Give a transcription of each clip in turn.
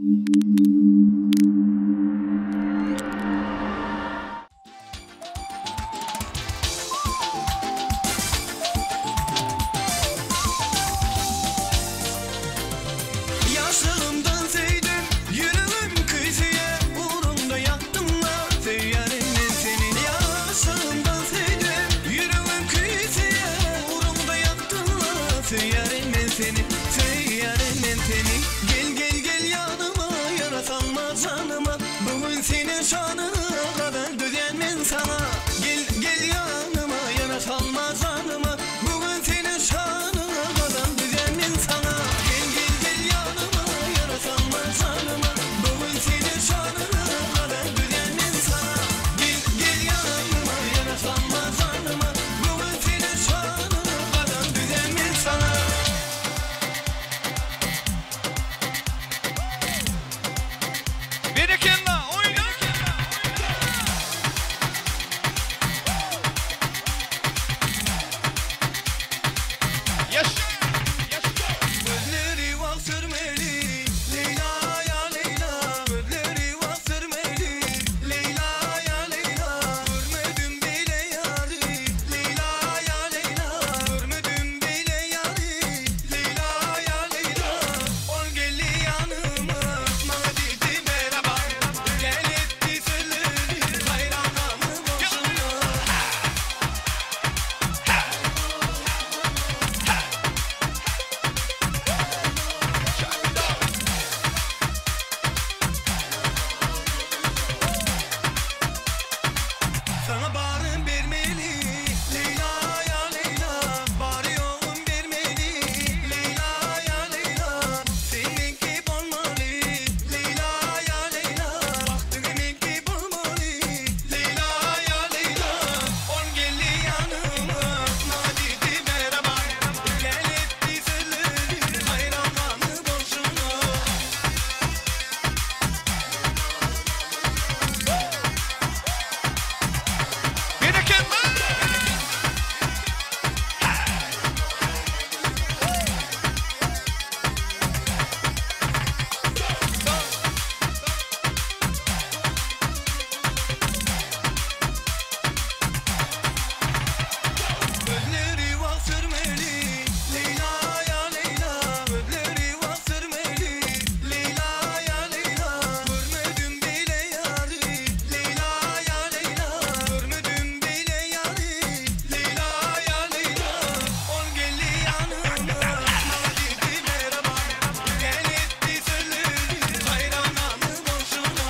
Ýaşlygymdan söýdüm, ýüregim küýseýär, Ugrunda ýakdym-la, söýýärin men seni. Ýaşlygymdan söýdüm, ýüregim küýseýär, Ugrunda ýakdym-la, söýýärin men seni, Söýýärin men seni. Gel, gel, gel ýanyma, ýara salma janyma, Bu gün seniň şanyňa gazal düzýän men saňa. Gel, gel ýanyma, ýara salma janyma, Bu gün seniň şanyňa gazal düzýän men saňa. Gel, gel, gel ýanyma, ýara salma janyma, Bu gün seniň şanyňa gazal düzýän men saňa. Gel, gel ýanyma, ýara salma janyma, Bu gün seniň şanyňa gazal düzýän men saňa. Berekella, oýna! Ýaşa! Ýaşa! Gözleri wah sürmeli, Leýla ýa Leýla, Gözleri wah sürmeli, Leýla ýa Leýla, Görmedim beýle ýary, Leýla ýa Leýla, Görmedim beýle ýary, Leýla ýa Leýla, Ol geldi ýanyma, maňa diýdi merhaba, Gel etdi sözleri, haýran galdy bolşuna. Saňa barym bermeli, Leýla ýa Leýla, Bary-ýogum bermeli, Leýla ýa Leýla, Sen meňki bolmaly, Leýla ýa Leýla, Bagtyňy meňki bolmaly, Leýla ýa Leýla, Ol geldi ýanyma, maňa diýdi merhaba, Gel etdi sözleri, haýran galdy bolşuna. Berekella! Gözleri wah sürmeli, Leýla ýa Leýla, Gözleri wah sürmeli, Leýla ýa Leýla, Görmedim beýle ýary, Leýla ýa Leýla, Görmedim beýle ýary, Leýla ýa Leýla, Ol geldi ýanyma, maňa diýdi merhaba, Gel etdi sözleri, haýran galdy bolşuna.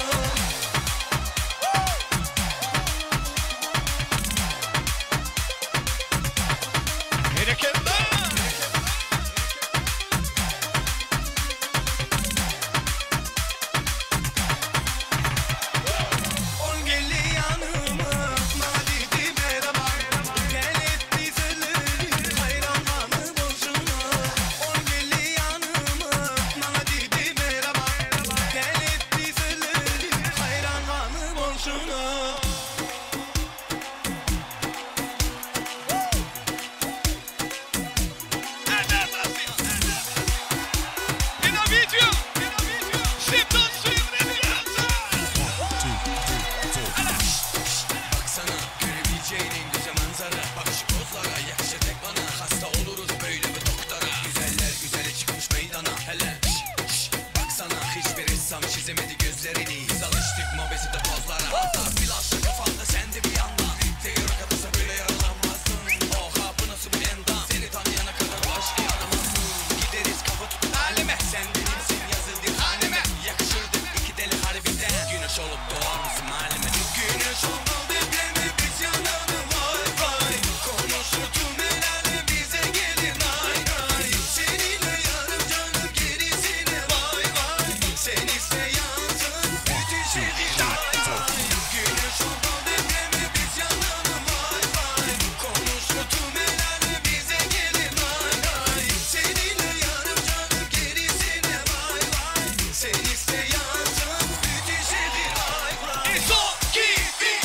Berekella! Ol geldi ýanyma, maňa diýdi merhaba, Gel etdi sözleri, haýran galdy bolşuna. Ol geldi ýanyma, maňa diýdi merhaba, Gel etdi sözleri, haýran galdy bolşuna. Ina video! Şipton Baksana görebileceğin en güzel manzara Bakışı pozlara yakışır tek bana Hasta oluruz böyle bir doktora Güzeller güzeli çıkmış meydana Hele şş, şş, baksana hiçbir ressam çizemedi gözlerini Biz alıştık mobesi de pozlara Hatta flaşlı kafanda sen de bir yandan Teorik atasa böyle yaralanmazsın Oha bu nasıl bir endam Seni tanıyana kadar bu aşkı yaramazsın Gideriz kafa tutup aleme Sen benimsin yazıldı haneme Yakışırdık iki deli harbiden Güneş olup doğar mısın aleme Güneş oldu depremi biz yanalım vay vay Konuşur tüm el alem bize gelin ay ay Seninle yarım canım gerisine vay vay Sen iste yansın bütün şehir vay vay Güneş oldu depremi biz yanalım vay vay Konuşur tüm el alem bize gelin ay ay Seninle yarım canım gerisine vay vay Sen iste yansın bütün şehir vay vay Son, iki, bir,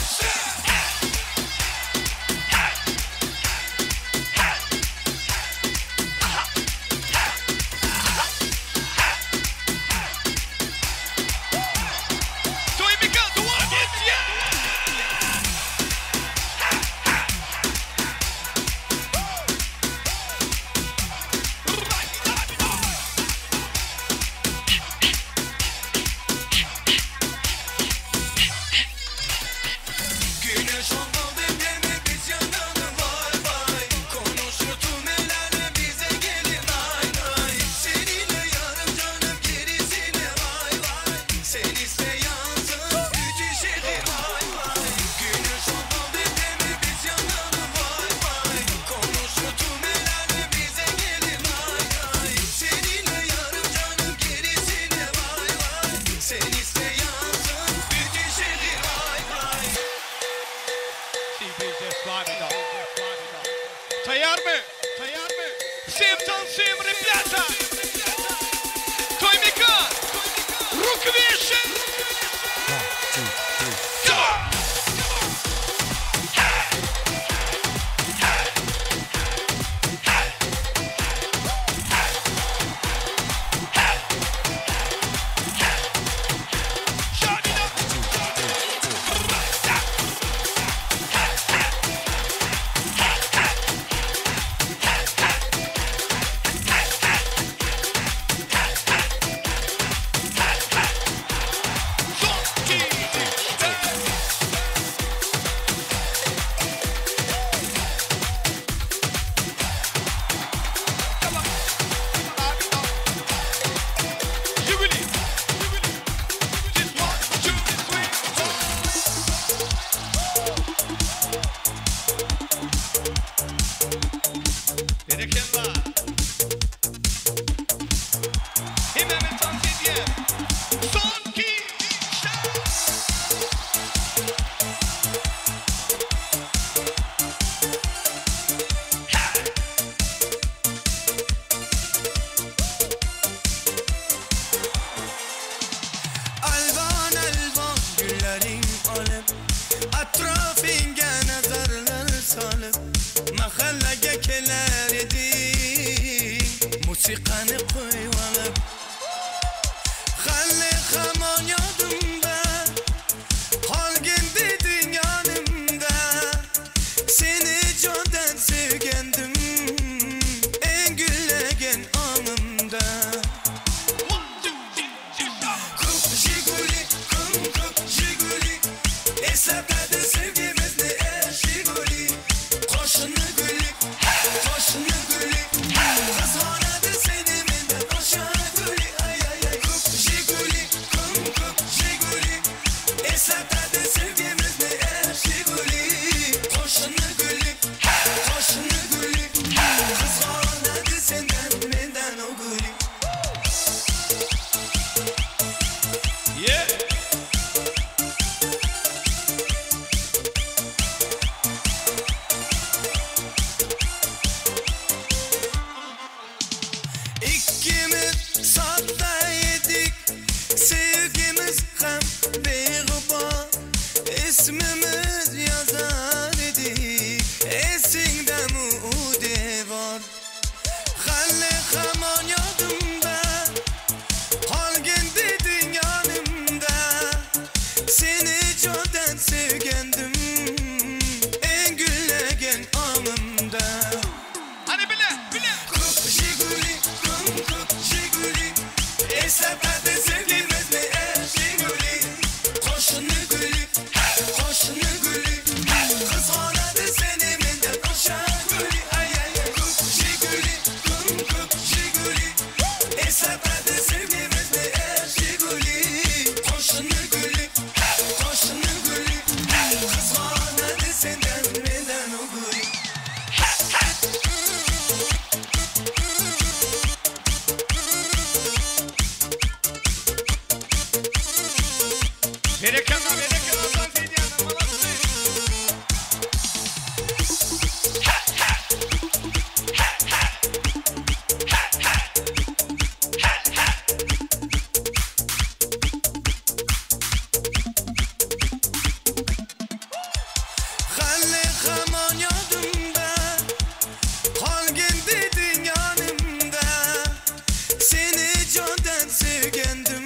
Seni candan sevgendim.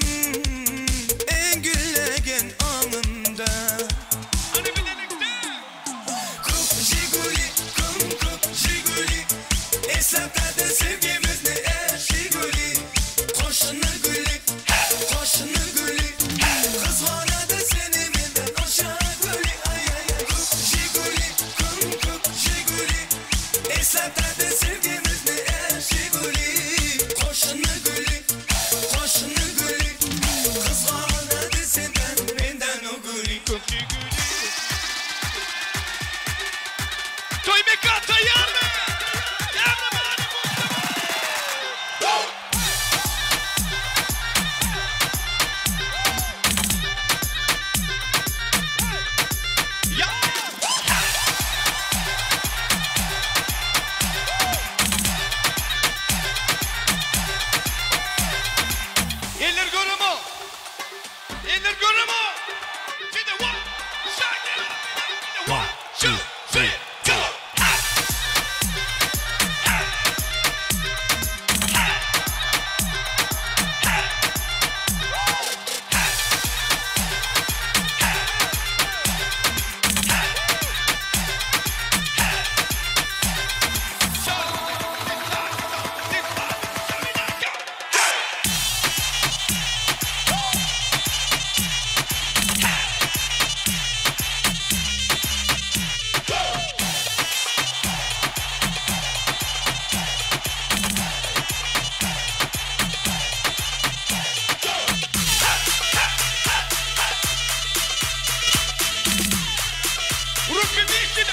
En güllegen anımda.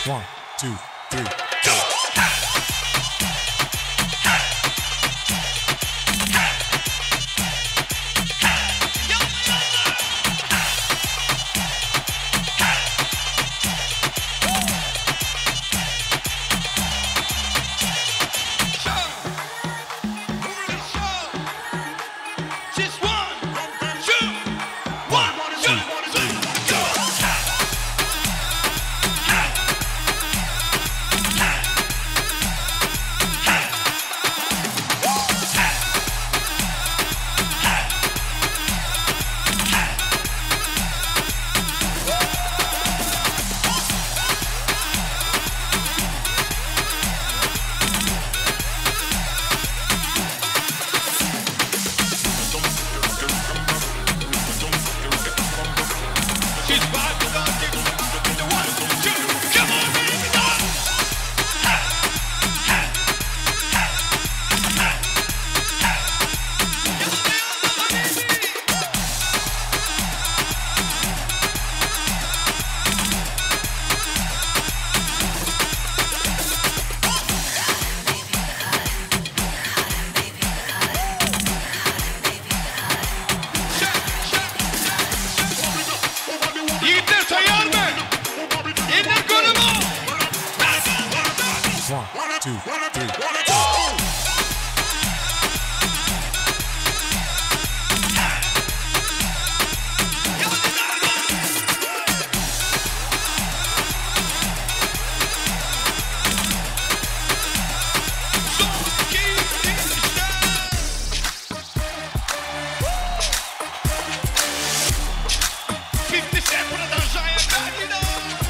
One, two, three. Just one, two, one, two, three, go. She's vibing on you. The one, two, come on, baby, go. Yiğitler tayyar mı? Eller görüm o. One, two, three, four. Son, iki, üç, dört. Fifty Cent buradan Jaya Berlin.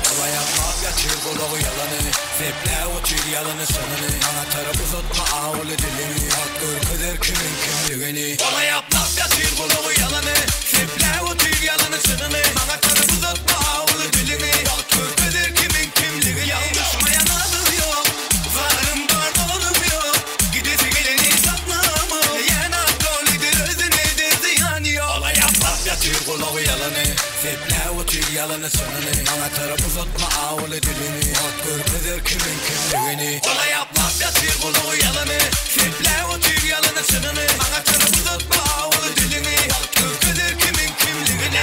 Baba yapma yatır kulağı yalanı. Zeple otur yalanı sanını. Bana taraf uzatma ağlı dilini. Hak ırkıdır kimin kimliğini. Baba yap laf yatır kulağı yalanı. Zeple otur yalanı sanını. Bana taraf uzatma ağlı dilini. Hak ırkıdır kimin kimliğini. Yanlışmayan adı yok. Varım var doğrum yok. Gidesi geleni satmamı. Yen alkoliktir özünedir ziyan yok. Baba yap laf yatır kulağı yalanı. Zeple otur yalanı sanını. Bana taraf uzatma ağlı dilini. Hak ırkıdır kimin kimliğini. Baba yap laf yatır kulağı yalanı. Zeple otur yalanı sanını. Bana taraf uzatma ağlı dilini. Hak ırkıdır kimin kimliğini.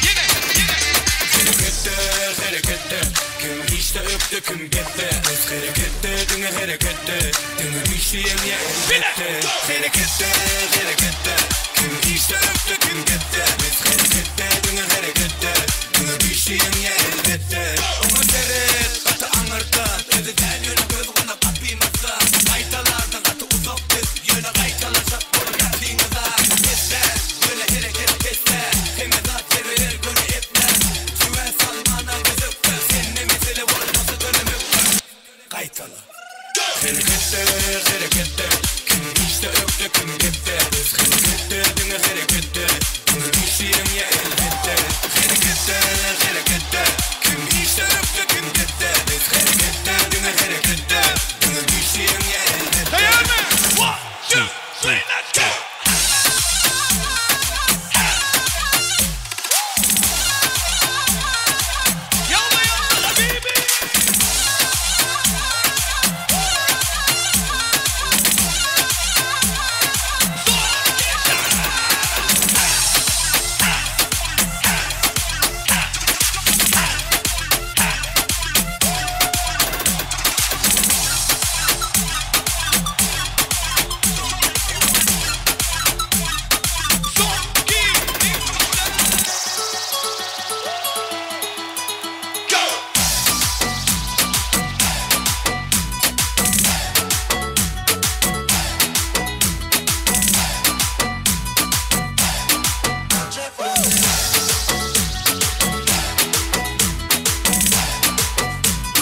Yine, yine. Harekette, harekette. Kim işte öptü, kim gitti. Biz harekette, dünge harekette. Dünge işleyem ya elbette. Harekette, harekette. Kim işte öptü, kim gitti. Biz harekette, dünge harekette. Dünge işleyem ya elbette. Ona seret, katı anırta. Özü del yönü göz gına kapıymasa. Kaytalardan katı uzak biz. Yöne kaytalaşak bunu yaptığınıza. Keste, yöne hareket keste. Heme zat verir gönü etme. Süven salmana göz öpte. Seninle mesele olmasa dönem öpte. Kaytalı. Harekette, harekette. Kim işte öptü, kim gitti. Biz harekette, dünge harekette. Dünge işleyem ya elbette. Harekette, harekette. Kim işte öptü, kim gitti. Biz harekette, dünge harekette. Dünge işleyem ya elbette. Tayyar mı? One, two, three, let's go. Yalla yalla habibi. Son, iki, üç. Son, iki, üç, dört. Go!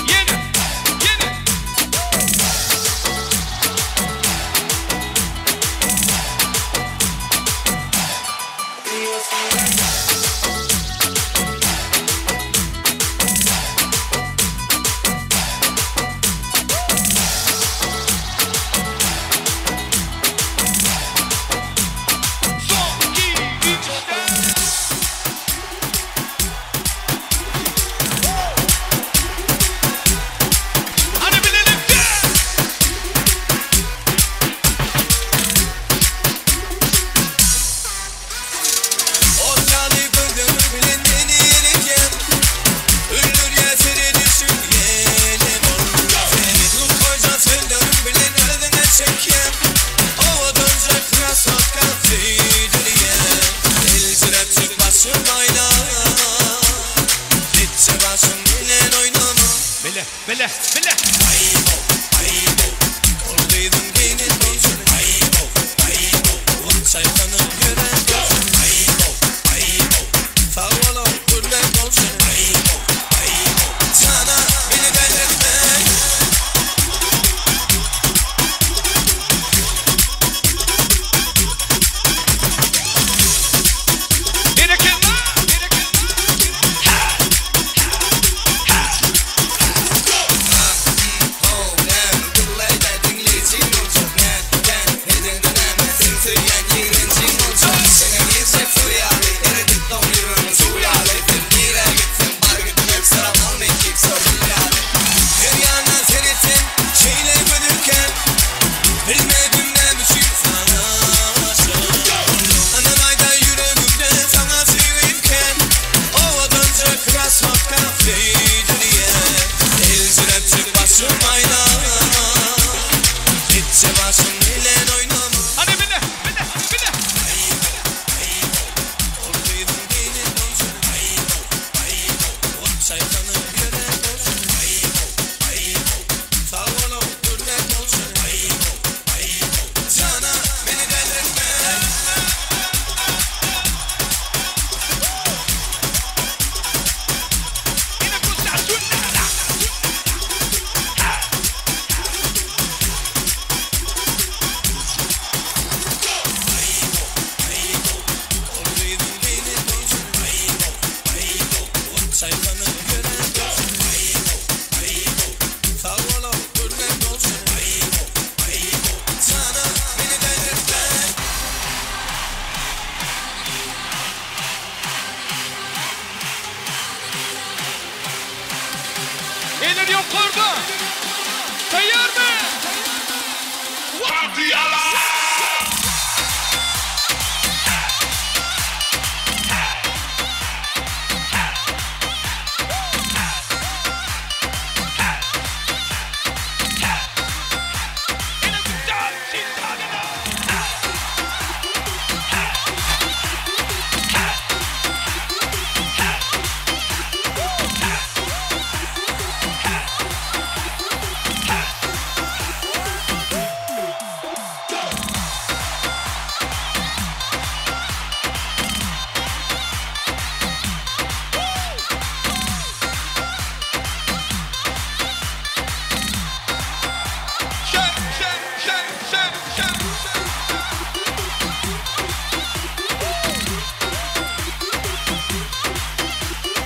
Yine, yine. Bile, bile. Hadi bile, bile, bile. Eller yukarıda. Tayyar mı? Şen, şen, şen, şen, şen.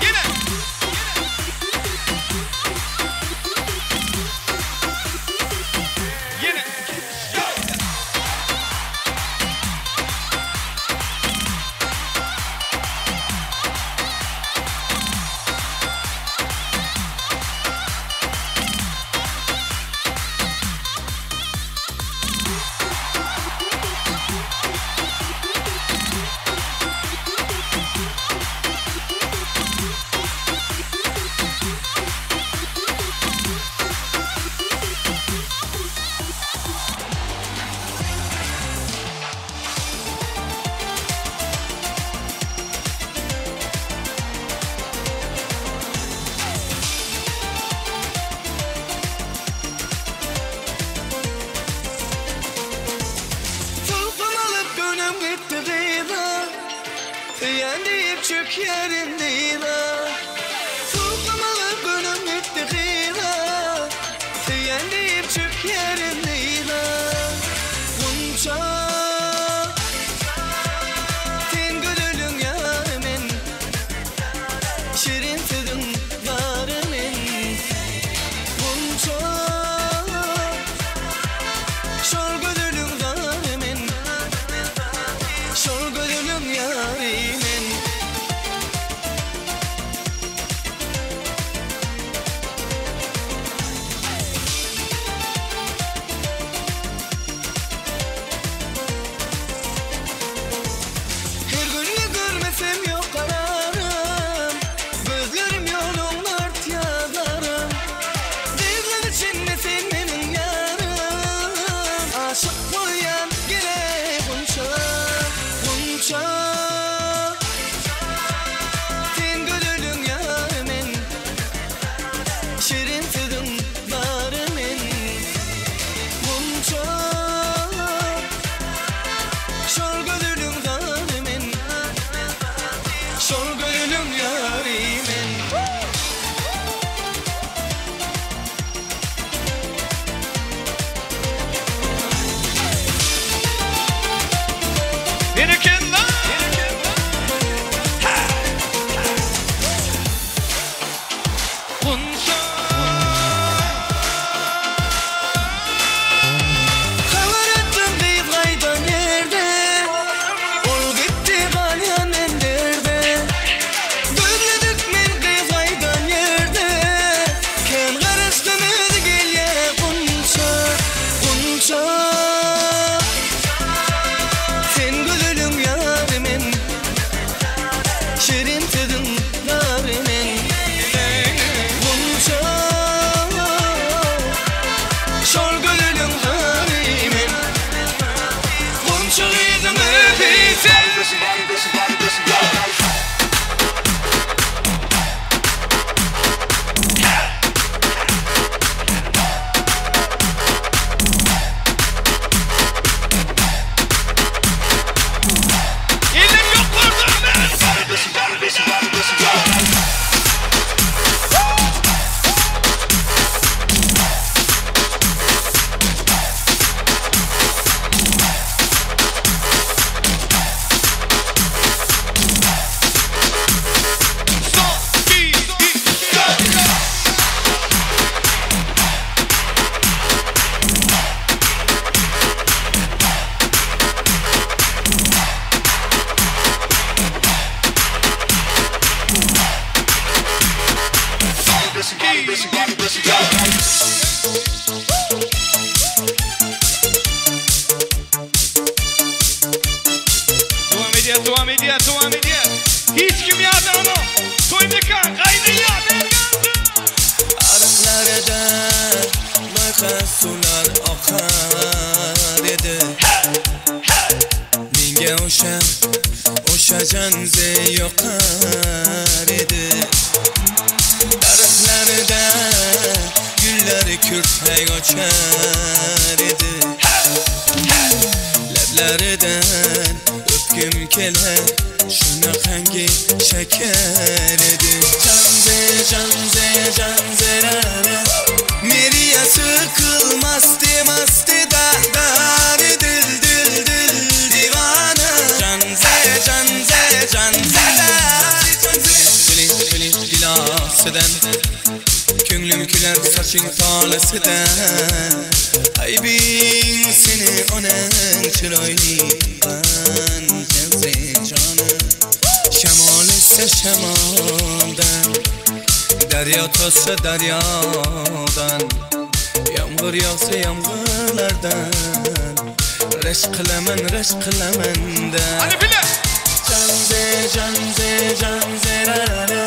Yine. Yine. Tolkun alıp gönlüm gitti gıyla Yen deyip çık yerim değil ha. Tolkun alıp gönlüm gitti gıyla Yen deyip çık yerim değil ha. Gunça Sen gönlün yarımın Şirin sözün varımın Gunça Şol gözülün zalimin Şol gözülün yarimin. Dowam edýär, dowam edýär, dowam edýär. Hiç kim ýadanok. Toý mekan gaýnaýar. Aryklarda loyqa suvlar oqar edi. Menga o'sha, o'sha janze yoqar edi. Daraxtlarda gullar kurtak ochar edi. Lablaridan o'pgim kelar, shunaqangi shakar edi. Janze, janze, janze la la. Meriya sıkılmazdı mastı da dari dil dil dil divana. Janze, janze, janze la. Dili dili dilasidan Ko'nglim kular soching tolasidan. Aybing seni onang chiroyli qanchasi jonim. Shamol esa shamoldan, daryo toshsa daryodan, yomg'ir yog'sa yomg'irlardan, rashk qilaman, rashk qilaman da. Hadi bile. Janze, janze, janze la la la.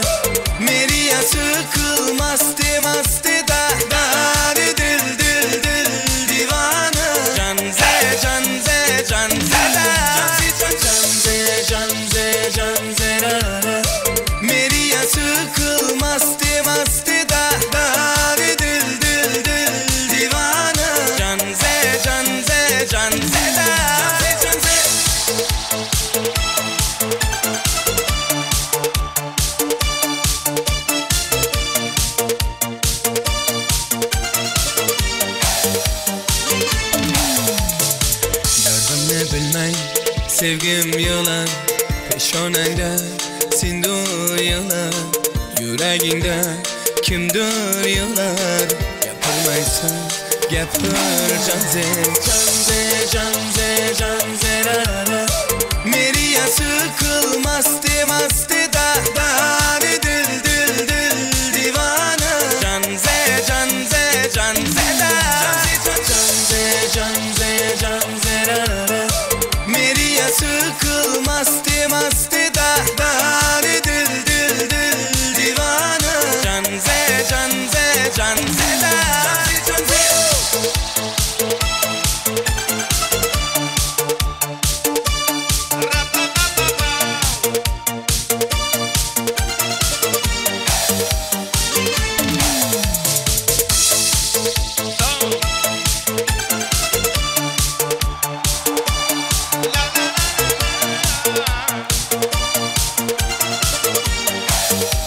Meriya sıkılmazdı mastı da dari dil dil dil divana. Janze, janze, janze la. Janze, janze, janze la la. Meriya sıkılmazdı mastı da dari dil dil dil divana. Janze, janze, janze la. Janze. Dardimni bilmay sevgim yig'lar, peshonangda sindur yig'lar, yuragingda kimdir yig'lar. Gapirmaysan, gapir janze, janze, janze, janze la la. Meriya sıkılmazdı mastı da dari dil dil dil divana. Janze, janze, janze la. Janze, janze, janze la la. Meriya sıkılmazdı mastı da dari dil dil dil divana. Janze, janze, janze la. Janze.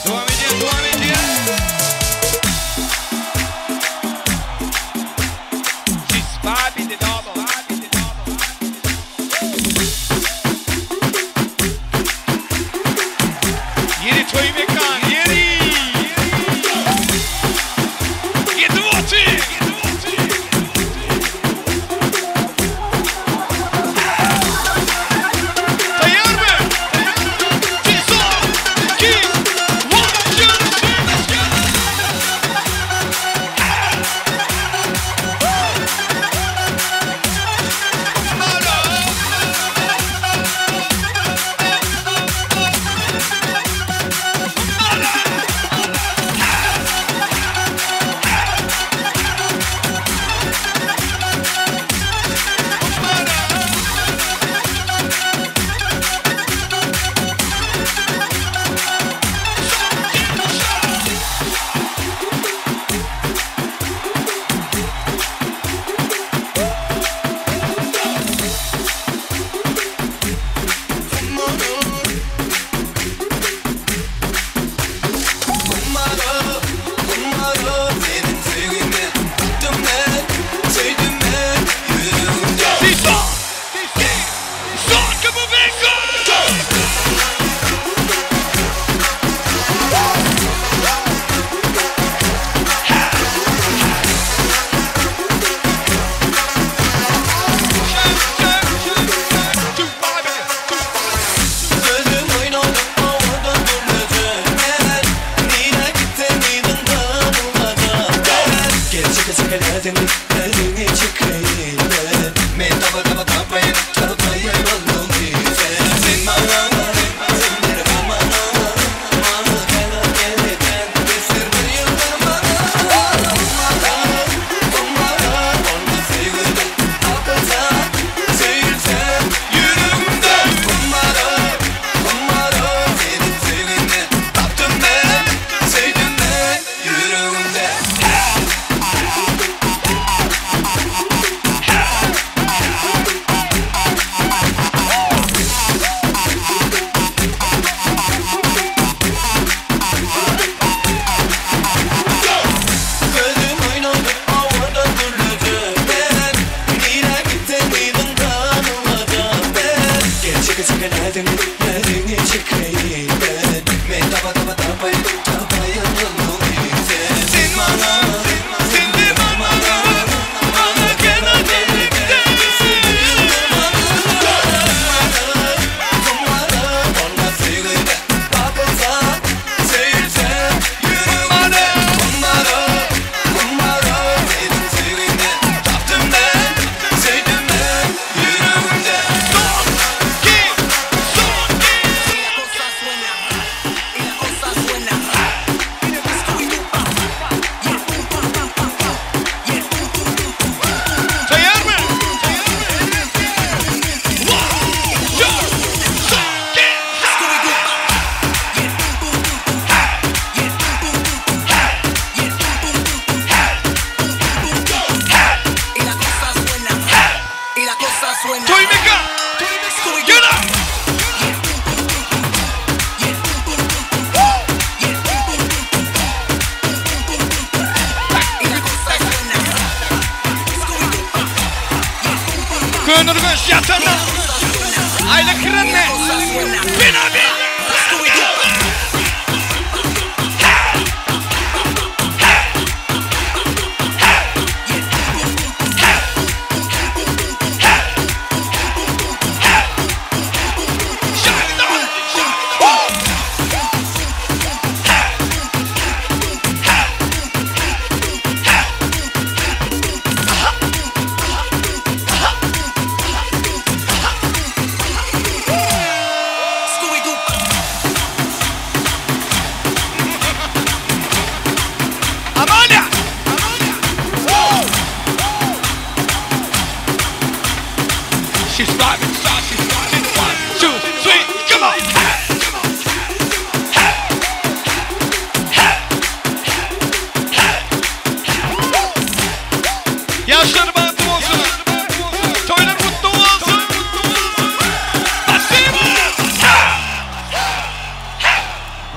Dowam edýär, dowam edýär. She's vibing the dog. Ýeri toý mekan, ýeri. Ýetip otyr. Taýýarmy? 2, 1, 2, 3, let's go!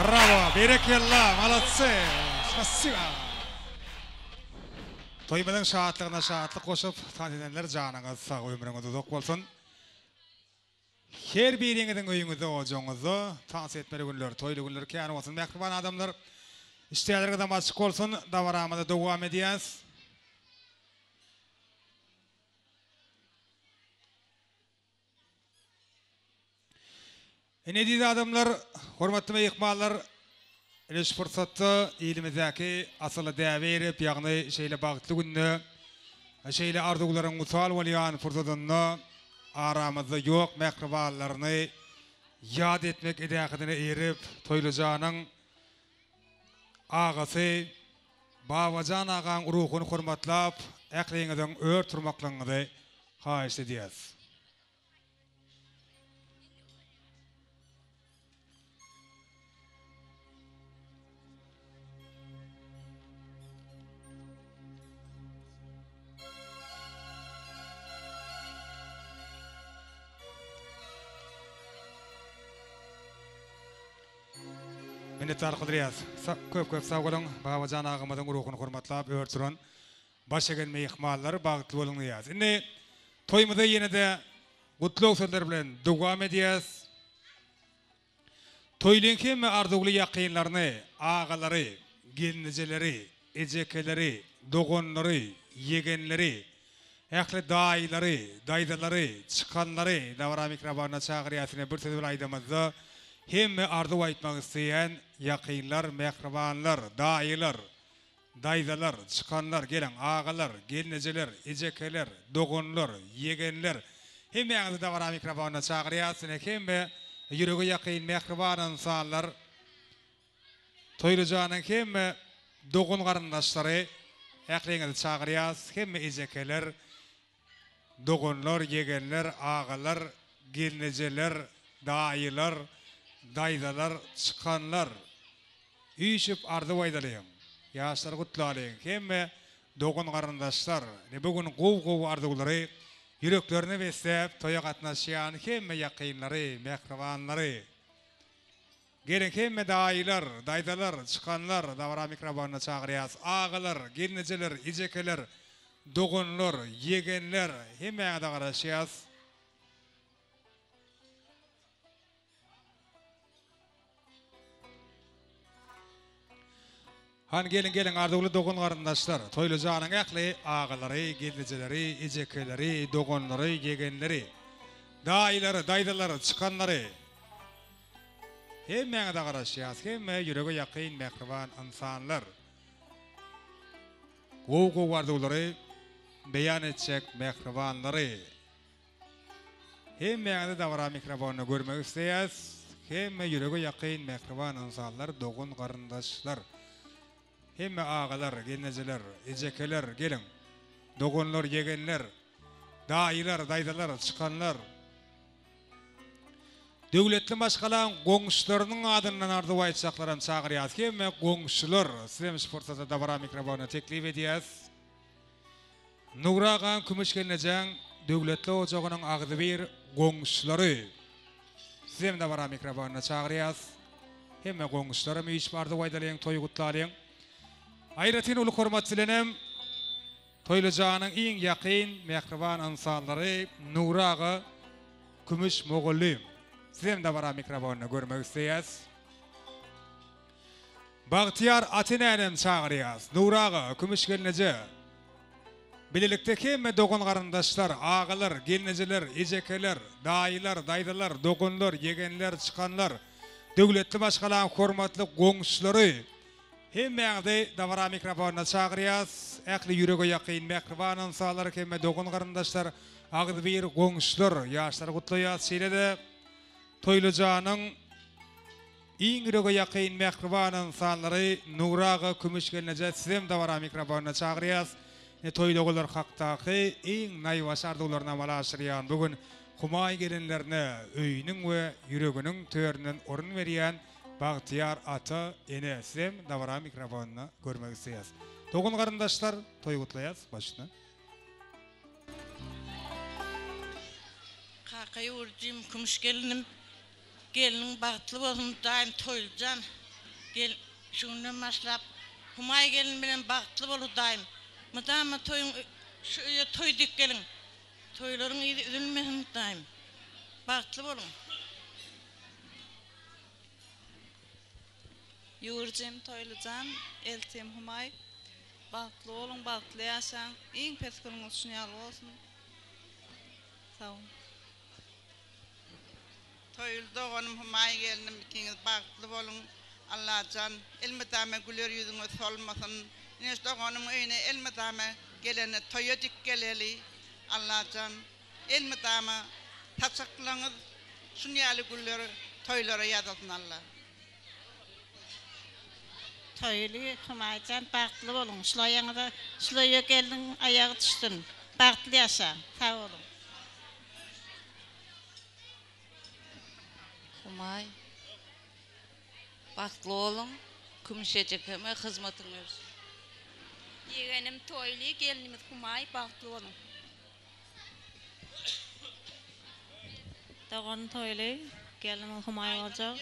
Brawo, berekella, molodcy, spasiba. Toýumyzyň şatlygyna şatlyk goşup, tans edenler janyňyz sag, ömrüňiz uzak bolsun. Her biriňiziň öýüňizde, ojagyňyzda tans etmeli günler, toýly günler kän bolsun mähriban adamlar. Işdäleriňizem açyk bolsun, dabaramyzy dowam edýäs. Ine eziz adamlar, hormatly myhmanlar, ine şu pursatda ilimizdäki asylly däbe eýerip, ýagny şeýle bagtly günde, şeýle arzuwlaryň wysal bolýan pursadynda aramyzda ýok mähribanlaryny ýat etmek edähedine eýerip, Toýlyjanyň agasy Babajan agaň ruhuny hormatlap, ähliňiziň ör turmaklygyňyzy haýyşt edýäs. Minnetdarlyk bildirýäs. Köp köp sag boluň. Babajan agamyzyň ruhuny hormatlap ör turan baş egen myhmanlar bagtly boluň diýýäs. Indi toýumyzy ýene-de gutlag sözleri bilen dowam edýäs. Toýlyň hemme arzuwly ýakynlaryny, agalary, gelnejeleri, ejekeleri, doganlary, ýegenleri, ähli daýylary, daýzalary, çykanlary dabara mikrobanyna çagyrýas ine bir söz bilen aýdamyzda hemme arzuw aýtmak isleýän ýakynlar, mähribanlar, daýylar, daýzalar, çykanlar geliň agalar, gelnejeler, ejekeler, doganlar, ýegenler hemmäňizi dabara mikrobanyna çagyrýas ine hemme ýürege ýakyn mähriban ynsanlar Toýlyjanyň hemme dogan-garyndaşlary ähliňizi çagyrýas, hemme ejekeler, doganlar, ýegenler, agalar, gelnejeler, daýylar, daýzalar, çykanlar üýşüp arzuw aýdalyň, ýaşlary gutlalyň, hemme dogan-garyndaşlar ine bu gün gowy-gowy arzuwlary ýüreklerine besläp toýa gatnaşýan hemme ýakynlary, mähribanlary. Geliň hemme daýylar, daýzalar, çykanlar dabara mikrobanyna çagyrýas. Agalar, gelnejeler, ejekeler, doganlar, ýegenler hemmäňize garaşýas. Hany geliň geliň arzuwly dogan garyndaşlar, Toýlyjanyň ähli agalary, gelnejeleri, ejekeleri, doganlary, ýegenleri, daýylary, daýzalary, çykanlary hemmäňize garaşýas, hemme ýürege ýakyn mähriban ynsanlar. Gowy gowy arzuwlary beýan etjek mähribanlary. Hemmäňizi dabara mikrofonda görmek isleýäs. Hemme ýürege ýakyn mähriban ynsanlar, dogan garyndaşlar. Hemme agalar, gelnejeler, ejekeler geliň. Doganlar, ýegenler, daýylar, daýzalar, çykanlar. Döwletli maşgalaň goňşularynyň adyndan arzuw aýtjaklaram çagyrýas. Hemme goňşular, sizem şu pursatda dabara mikrofonyna teklip edýäs. Nury agaň Kümüş gelnejäň döwletli ojagynyň agzybir goňşulary. Sizem dabara mikrofonyna çagyrýas. Hemme goňşularam üýşüp arzuw aýdalyň, toý gutlalyň. Aýratyn uly hormat bilenem Toýlyjanyň iň ýakyn, mähriban ynsanlary Nury aga, Kümüş mugallym. Sizem dabara mikrofonyna görmek isleýäs. Bagtyýar ata-enänem çagyrýas. Nury aga, Kümüş gelneje. Bilelikde hemme dogan-garyndaşlar, agalar, gelnejeler, ejekeler, daýylar, daýzalar, doganlar, ýegenler, çykanlar, döwletli maşgalaň hormatly goňşulary, hemmäňizi dabara mikrofonyna çagyrýas. Ähli ýürege ýakyn mähriban ynsanlar, hemme dogan-garyndaşlar, agzybir goňşular, ýaşlary gutlaýas. Şeýle-de Toýlyjanyň Iň ýürege ýakyn mähriban ynsanlary Nury aga Kümüş gelneje sizem dabara mikrofonyna çagyrýas. Ine toýly ogullar hakdaky iň naýbaşy arzuwlaryny amala aşyrýan bu gün Humaý gelinlerine öýüniň we ýüreginiň töründen orun berýän bagtyýar ata ene sizem dabara mikrofonyna görmek isleýäs. Dogan garyndaşlar toý gutlaýas başyna. Kaka ýurdym Kümüş gelinim Gelniň bagtly bolsun daýym Toýlyjan. Gel, şu günden başlap, Humaý gelin bilen bagtly bol Hudaýym. Mydama toýuň şu öýe toý dik geliň. Toýlaryň yzy üzülmesin Hudaýym. Bagtly boluň. Ýüwürjim Toýlyjan, eltim Humaý. Bagtly boluň, bagtly ýaşaň. Iň pes günüňiz şun ýaly bolsun. Sag boluň. Toýly doganym Humaý gelnim ikiňiz bagtly boluň Allajan elmydama güler ýüzüňiz solmasyn ine şu doganymyň öýüne elmydama gelende toýa dik geleli Allajan elmydama saçaklaňyz şun ýaly güller toýlara ýazylsyn Alla. Toýly Humaýjan bagtly boluň şulaýaňyza şulaýa gelniň aýagy düşsün bagtly ýaşaň sag boluň. Humaý bagtly boluň Kümüş ejekeme hyzmatyň bersin. Ýegenim Toýly gelnimiz Humaý bagtly boluň. Doganym Toýly gelnimiz Humaý boljak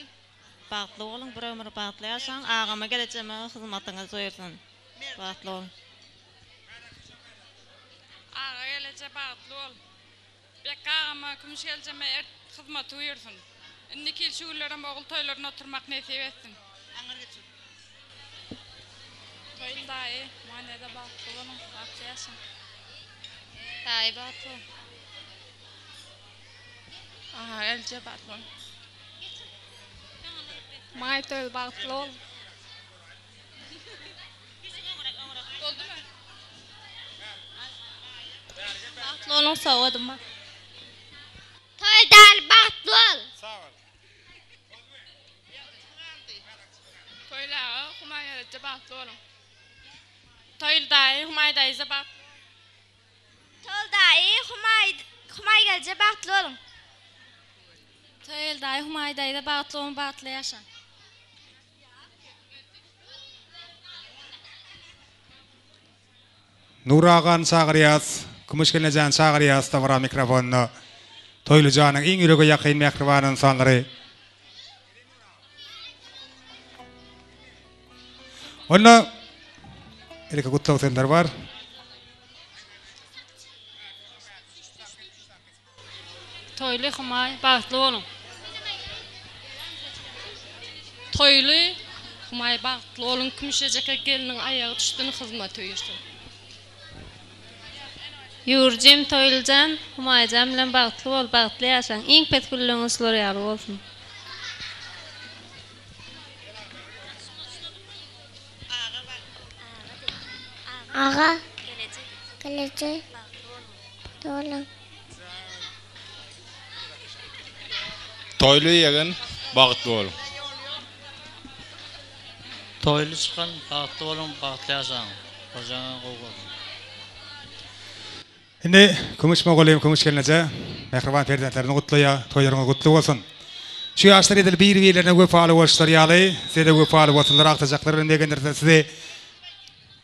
bagtly boluň bir ömür bagtly ýaşaň agama gelejeme hyzmatyňyz doýursyn bagtly boluň. Aga geleje bagtly bol. Bekgi agama, Kümüş geljeme ert hyzmaty buýursyn. Indiki ýyl şu günlerem ogul toýlaryny oturmak nesip etsin. Toýly daýy, Manyda bagtly boluň, bagtly ýaşaň. Daýy bagtly bol. Aga gelje bagtly bol. Maý toýly bagtly bol. Boldumy? Bagtly boluň sowgadym bar. Toý däl bagtly bol. Toýly aga Humaý gelejje bagtly boluň. Toýly daýy Humaý daýza bagtly. Toýly daýy Humaý Humaý gelje bagtly boluň. Toýly daýy Humaý daýza bagtly boluň bagtly ýaşaň. Nury agany çagyrýas, Kümüş gelnejäni çagyrýas dabara mikrofonyna. Toýly janyň iň ýürege ýakyn mähriban ynsanlary. Onda ilki gutlag sözleri bar. Toýly Humaý bagtly boluň. Toýly Humaý bagtly boluň Kümüş ejeke gelniň aýagy düşsün hyzmaty öýersin. Ýüwürjim Toýlyjan Humaýjan bilen bagtly bol bagtly ýaşaň iň pes günleňiz şular ýaly bolsun. Aga gelejek dolan. Toýly ýegen bagtly boluň. Toýly çykan bagtly boluň bagtly ýaşaň hojaňa gowy bolsun. Indi Kümüş mugallym Kümüş gelneje mähriban perzentlerini gutlaýar, toýlaryňyz gutly bolsun. Şu ýaşlar edil bir-birlerine wepaly boluşlary ýaly, size-de wepaly bolsunlar, agtyjaklar bilen begendirsinler sizi.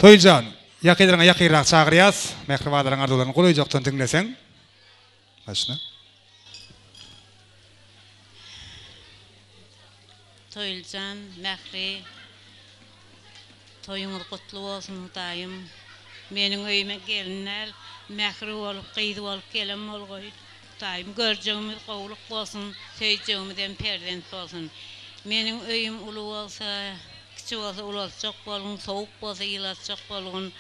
Toýlyjan, ýakynlaryňa ýakynrak çagyrýas, mähribanlaryň arzuwlaryny golaýjakdan diňleseň. Başla. Toýlyjan, Mähri, toýuňyz gutly bolsun Hudaýym. Meniň öýüme gelin däl, Mähri bolup, gyz bolup gelen bolgaý. Hudaýym görjegimiz gowluk bolsun, söýjegimizem perzent bolsun. Meniň öýüm uly bolsa, kiçi bolsa ulaltjak bolgun, sowuk bolsa ýylatjak bolgun.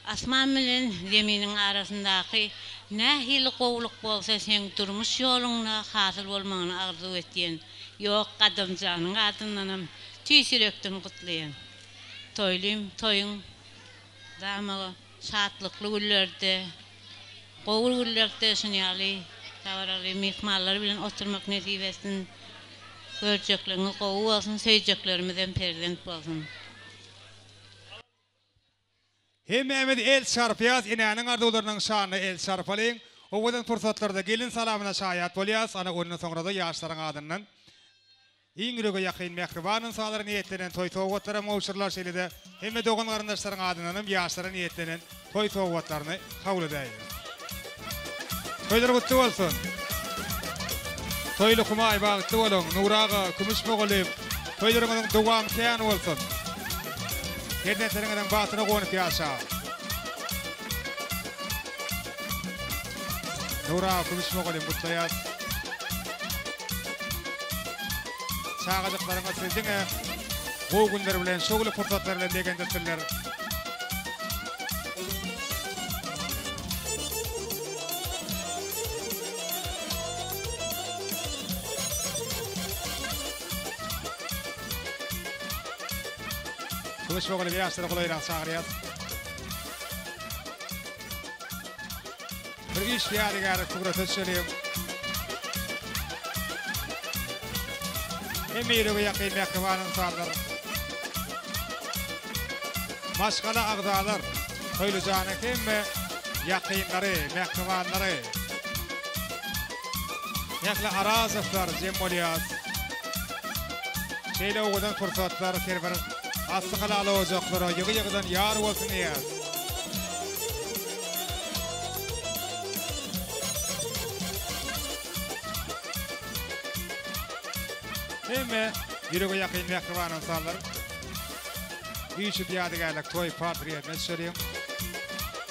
Asman bilen zeminiň arasyndaky nähili gowulyk bolsa seň durmuş ýoluňda hasyl bolmagyny arzuw etýän. Ýok Gadamjanyň adyndanam tüýs ýürekden gutlaýan. Toýlym toýuň damagy şatlykly günlerde, gowy günlerde şunýaly dabaraly myhmanlar bilen oturmak nesip etsin. Görjekleňiz gowy bolsun, söýjeklerimizem perzent bolsun. Hemmämiz el çarpýas, enäniň arzuwlarynyň şanyna el çarpalyň. Owadan pursatlarda gelin salamyna şaýat bolýas, ana ondan soňrada ýaşlaryň adyndan iň ýürege ýakyn mähriban ynsanlara niýetlenen toý sowgatlaram gowşurylar, şeýle-de hemme dogan-garyndaşlaryň adyndanam ýaşlara niýetlenen toý sowgatlaryny kabul edäýiň. Toýlar gutly bolsun! Toýly Humaý bagtly boluň! Nury aga, Kümüş mugallym! Toýlaryňyzyň dowamy kän bolsun. Perzentleriňiziň bagtyna guwanyp ýaşaň. Nura Kümüş mugallym gutlaýas. Çagajyklaryňyz sizi diňe gowy günler bilen, şowly pursatlar bilen begendirsinler. Kümüş mugallym ýaşlary golaýrak çagyrýas. Bir iş ýadygärlik surata düşeliň. Hemme ýürege ýakyn mähriban ynsanlar. Maşgala agzalar, Toýlyjanyň hemme ýakynlary, mähribanlary. Ähli Arazowlar jem bolýas. Şeýle owadan pursatlar her bir asly halal ojaklara ýygy-ýygydan ýar bolsun diýýäs. Hemme ýürege ýakyn mähriban ynsanlar üýşüp ýadygärlik toý portretine düşeliň.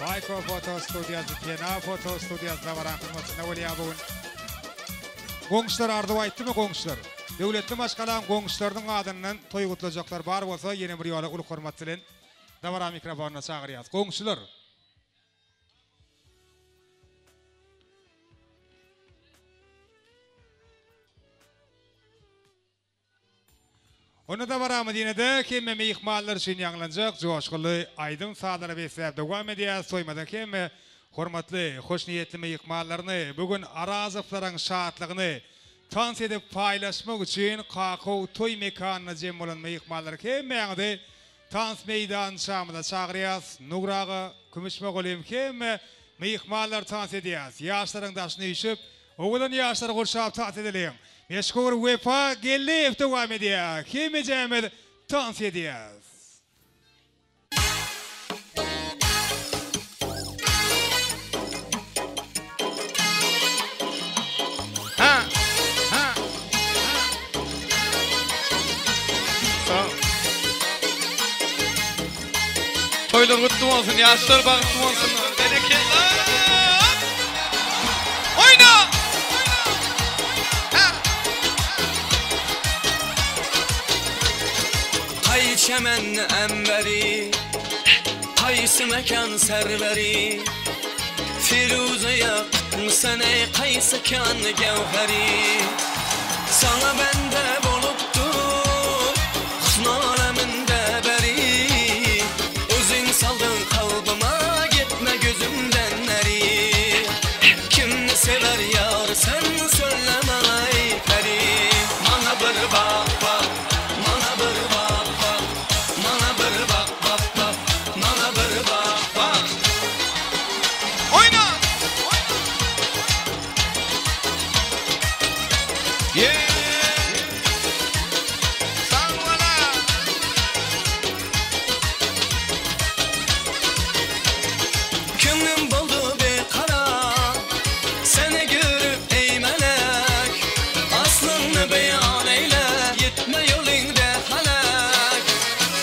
Baýko foto studiýasy, Pena foto studiýasy dabaraň hyzmatynda bolýar bu gün. Goňşular arzuw aýtdymy goňşular? Döwletli maşgalaň goňşularynyň adyndan toý gutlajaklar bar bolsa ýene bir ýola uly hormat bilen dabara mikrofonyna çagyrýas. Goňşular! Onda dabaramyz ýene-de hemme myhmanlar üçin ýaňlanjak joşgunly aýdym-sazlara besläp dowam edýär. Toýumyzyň hemme hormatly, hoşniýetli myhmanlaryny bu gün Arazowlaryň şatlygyny tans edip paýlaşmak üçin Kakow toý mekanyna jem bolan myhmanlary hemmäňizi Tans meýdançamyza çagyrýas. Nury aga, Kümüş mugallym hemme myhmanlar tans edýäs. Ýaşlaryň daşyna üýşüp, owadan ýaşlary gurşap tans edeliň. Meşhur Wepa Geldiýew dowam edýär. Hemmejämiz tans edýäs. Ha! Ha! Sag. Toýlar gutly bolsun, ýaşlar bagtly bolsun. Berekella! Oýna! Ha! Haý çemen emberi Haýsy mekan serweri Firuze ýakutmysan eý Haýsy kan göwheri Saňa bende bolupdyr Husn aleminde beri Özüň saldyň kalbyma Gitme gözümden neri Kimni sewer ýar sen Söyle maňa eý peri Maňa bir bak bak Maňa bir bak bak Maňa bir bak bak bak Maňa bir bak bak. Oýna! Yeah! Sag bola! Köňlüm boldy bikarar Seni görüp eý melek Aslyňny beýan eýle Ýetme ýolyňda hälek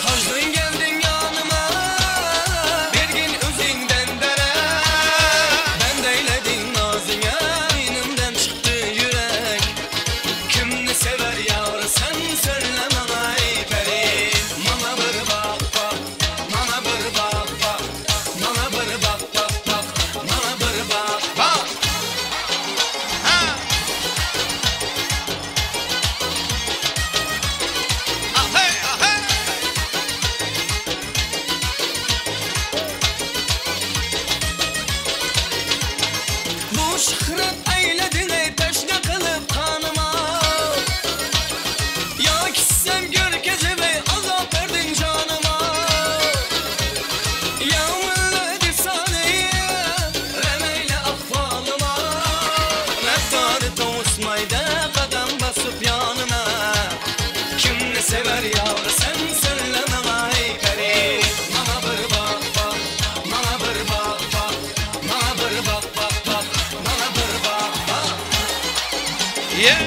Haždyň geldiň ýanyma Bergin özüňden derek Bend eýlediň nazyňa Inimden çykdy ýürek Kimni sewer ýar sen Söyle maňa eý peri Maňa bir bak bak Maňa bir bak bak Maňa bir bak bak bak Maňa bir bak bak. Ha! Ahey, ahey! Bu şyhrat eýlediň eý teşne kylyp ganyma Ýa gitsem görkezip eý azap berdiň janyma Ýa millet efsane rem eýle ahwalyma Reftary towusmaýda gadam basyp ýanyma Kimni sewer ýar sen söyle maňa eý peri Maňa bir bak bak maňa bir bak bak Maňa bir bak bak bak maňa bir bak bak. Yeah!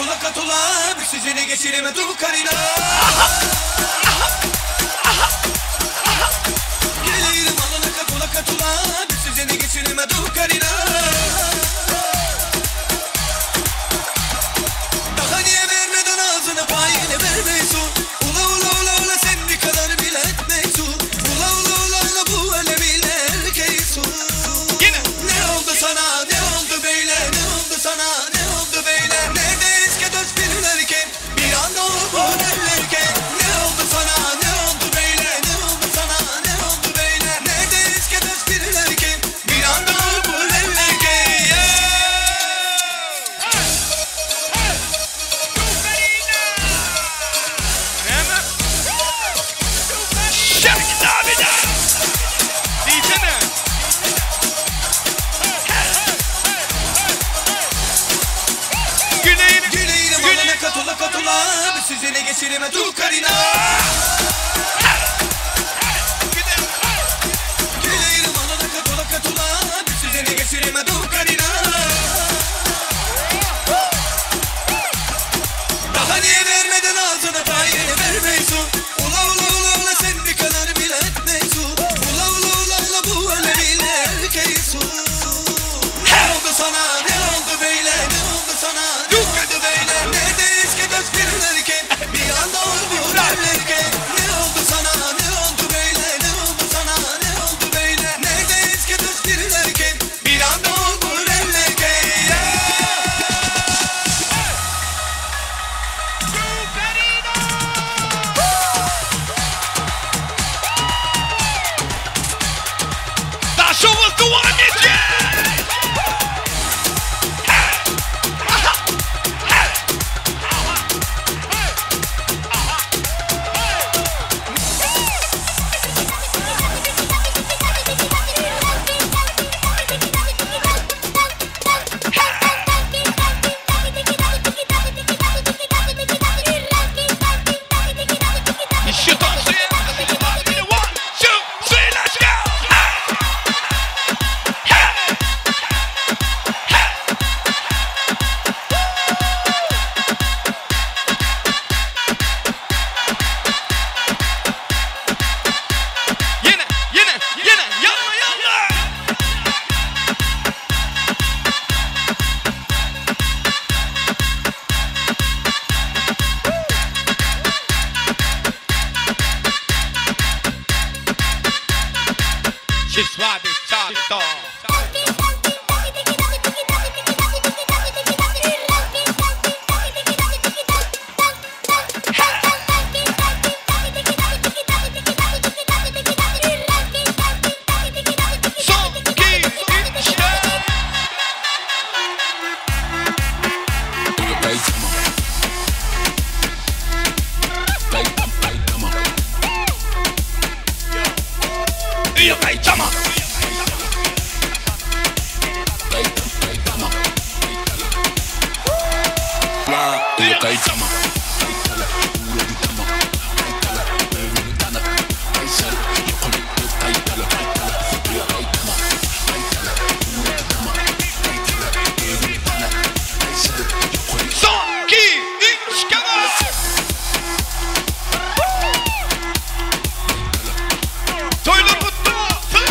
katula katula Bir sizini geçireme dur karina Gelirim alana katula katula Bir sizini geçireme dur karina Daha niye vermeden ağzına payını vermeysun Ula ula ula ula sen bir kadar bile etmeysun Ula ula ula ula bu elemiyle erkeysun Yine. Ne oldu sana ne oldu böyle ne oldu sana ne oldu böyle Nerede eski dost bilirken bir anda oldu derlerken Ne oldu sana ne oldu böyle ne oldu sana ne oldu böyle Nerede eski dost bilirken bir anda oldu derlerken Näme? Şerki dabida. Diýsene. Güleýin. Güleyim alana katula katula Bir sizini geçirime dur karina Güleyim alana katula katula Bir sizini geçirime dur karina Daha niye vermeden ağzına payını vermeysun Ula ula ula ula sen bir kadar bile etmeysun Ula ula ula ula bu elemiyle erkeysun Ne oldu sana ne oldu böyle ne oldu sana ne oldu böyle Nerede eski dost bilirken bir anda oldu derlerken Ne oldu sana ne oldu böyle ne oldu sana ne oldu böyle Nerede eski dost bilirken bir anda oldu derlerken Daşoguz dowam edýär. Işi tansyýa. 1 2 3 let's go. Ýene, ýene, ýene, ýalla, ýalla. Şisvabi çatto. Son, 2, 3, 4. Ýa-gaýtama. Son, 2, 3, come on. Toýlar gutly bolsun.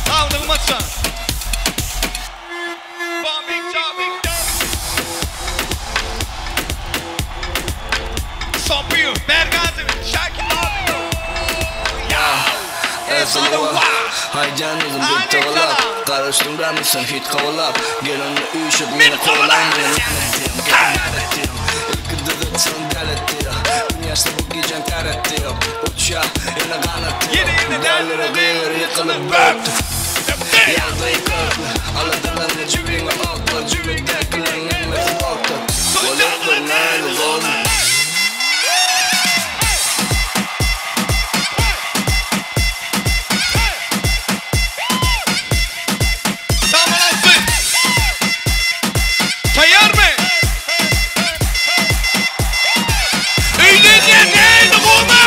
Sağ maça. Bombing, chopping, Sopuyor, Bergazi, Şakir abi. Efsane Haycan uzun bir tavalap Karıştım ramısın hit kovalap Gel onu üşüp beni kovalan Yaşta bu gecen ter etti Uçya yine kanat Derlere kıyır yıkılıp böktü Yandı yıkıldı Aladırlanı cübine altı Cübindekilerin emmesi korktu Olup nerede oldu Tamam olsun. Tayyar mı? Öýlenýän näme gowmy?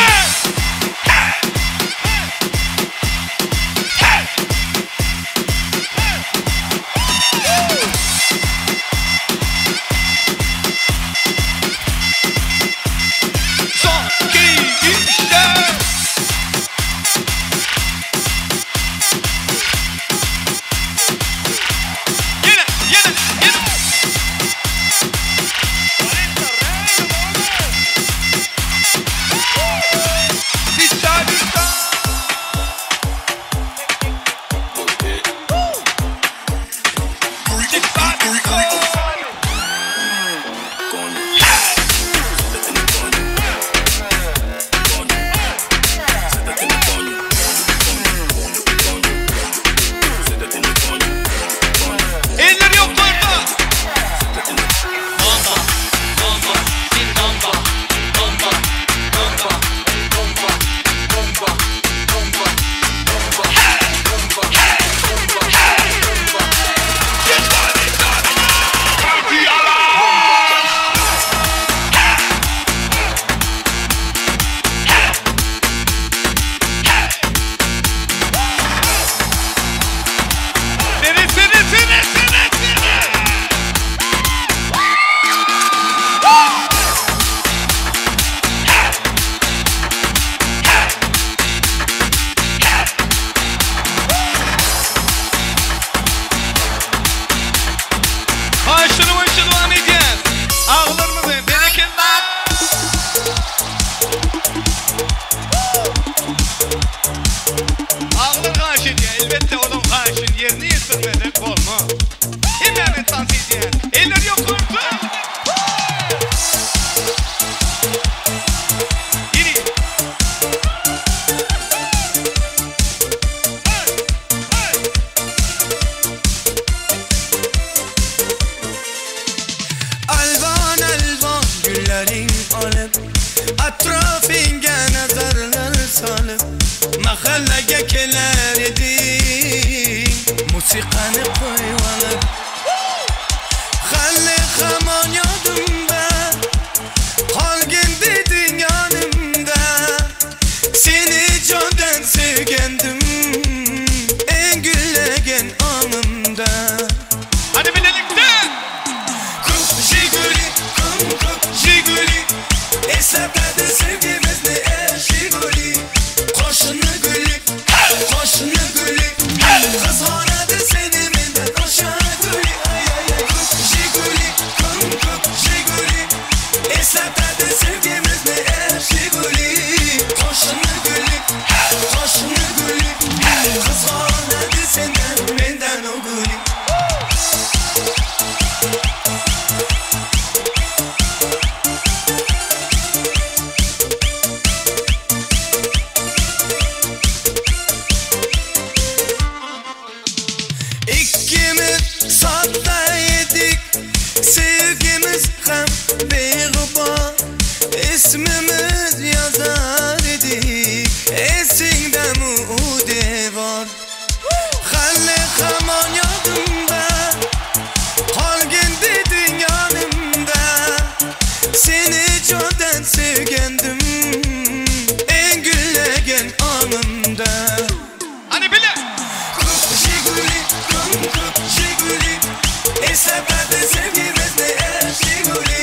Mahallaga kelar eding Musiqani qo'yib olib Hali hamon yodimda Qolgin deding yonimda Seni jondan sevgandim Eng gullagan ongimda Hadi birlikte Ko'p Jiguli, ko'm ko'p Jiguli Eslatadi sevgimizni ey Jiguli Qoshini guli, qoshini guli Qizg'onadi seni mendan o'sha guli Ay ay ay ko'p Jiguli, ko'm ko'p Jiguli Eslatadi sevgimizni ey Jiguli Qoshini guli, qoshini guli Qizg'onadi sendan mendan u guli Ikkimiz sodda edik Sevgimiz ham beg'ubor Ismimiz yozar edik Esingdami u devor Hali hamon yodimda Qolgin deding yonimda Seni jondan sevgandim Eng gullagan ongimda Hadi bile Ko'p Jiguli, ko'm ko'p Jiguli Eslatadi sevgimizni ey Jiguli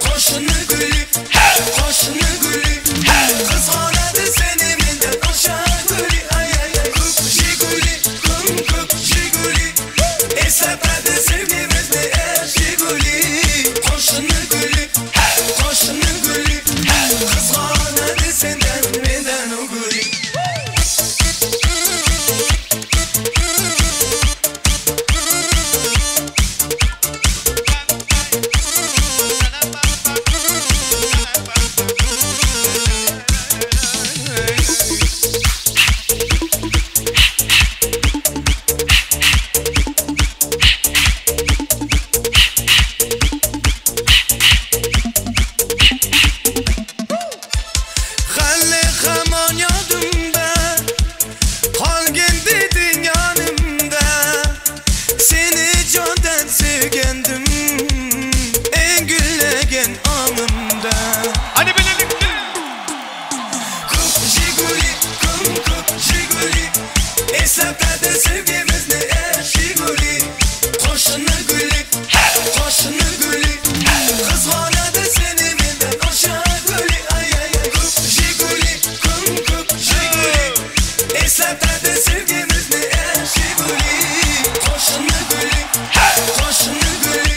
Qoshini guli, qoshini guli Qizg'onadi seni mendan o'sha guli Ay ay ay ko'p Jiguli, ko'm ko'p Jiguli Eslatadi sevgimizni ey Jiguli Qoshini guli, qoshini guli Qizg'onadi sendan mendan u guli Hali hamon yodimda Qolgin deding yonimda Seni jondan sevgandim Eng gullagan ongimda Hadi birlikte Ko'p Jiguli, ko'm ko'p Jiguli Eslatadi sevgimizni ey Jiguli Qoshini guli, qoshini guli Qizg'onadi seni mendan o'sha guli Ay ay ay ko'p Jiguli, ko'm ko'p Jiguli Eslatadi sevgimizni ey Jiguli Qoshini guli, qoshini guli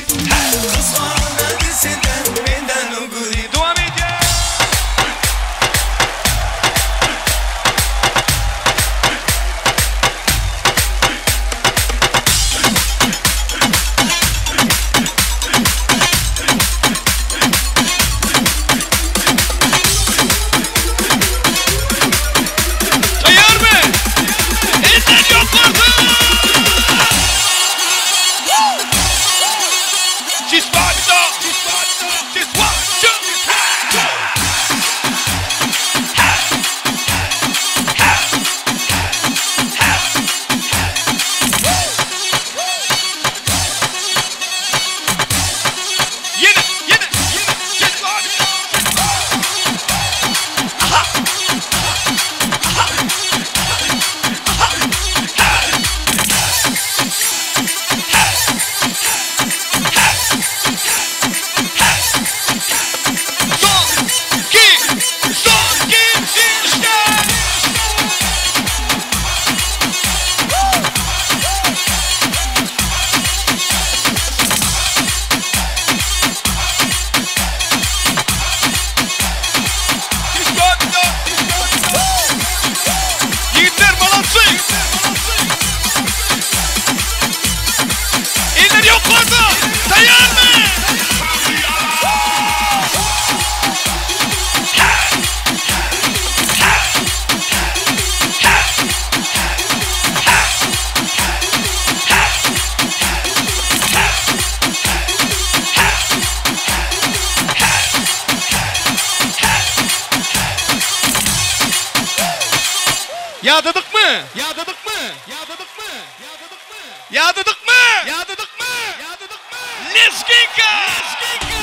Ýadadykmy? Ýadadykmy? Ýadadykmy? Ýadadykmy? Ýadadykmy? Ýadadykmy? Ýadadykmy? Lezginka! Lezginka!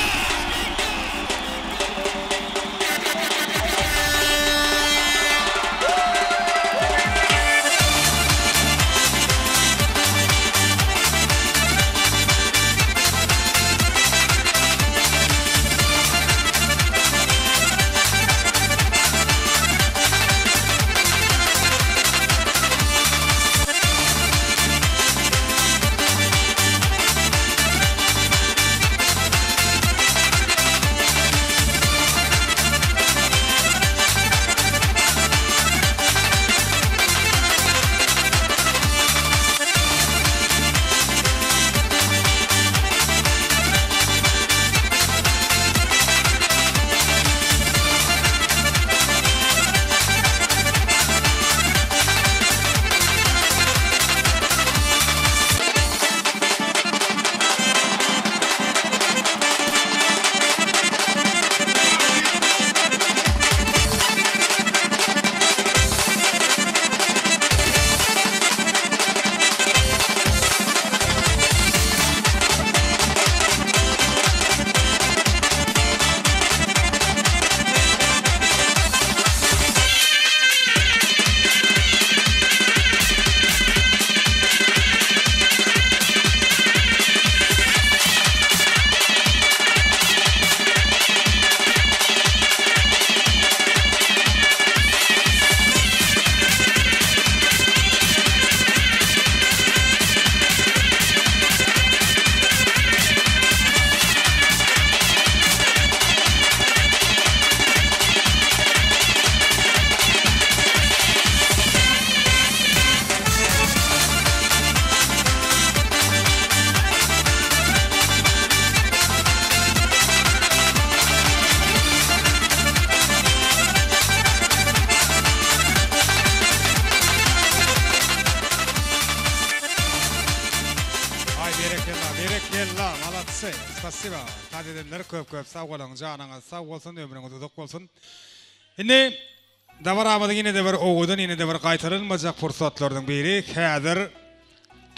Aý berekella berekella malatsy spasiba tans edenler köp köp sag boluň janyňyz sag bolsun ömrüňiz uzak bolsun indi dabaramyzyň ýene-de bir owadan ýene-de bir gaýtalanmajak pursatlarynyň biri häzir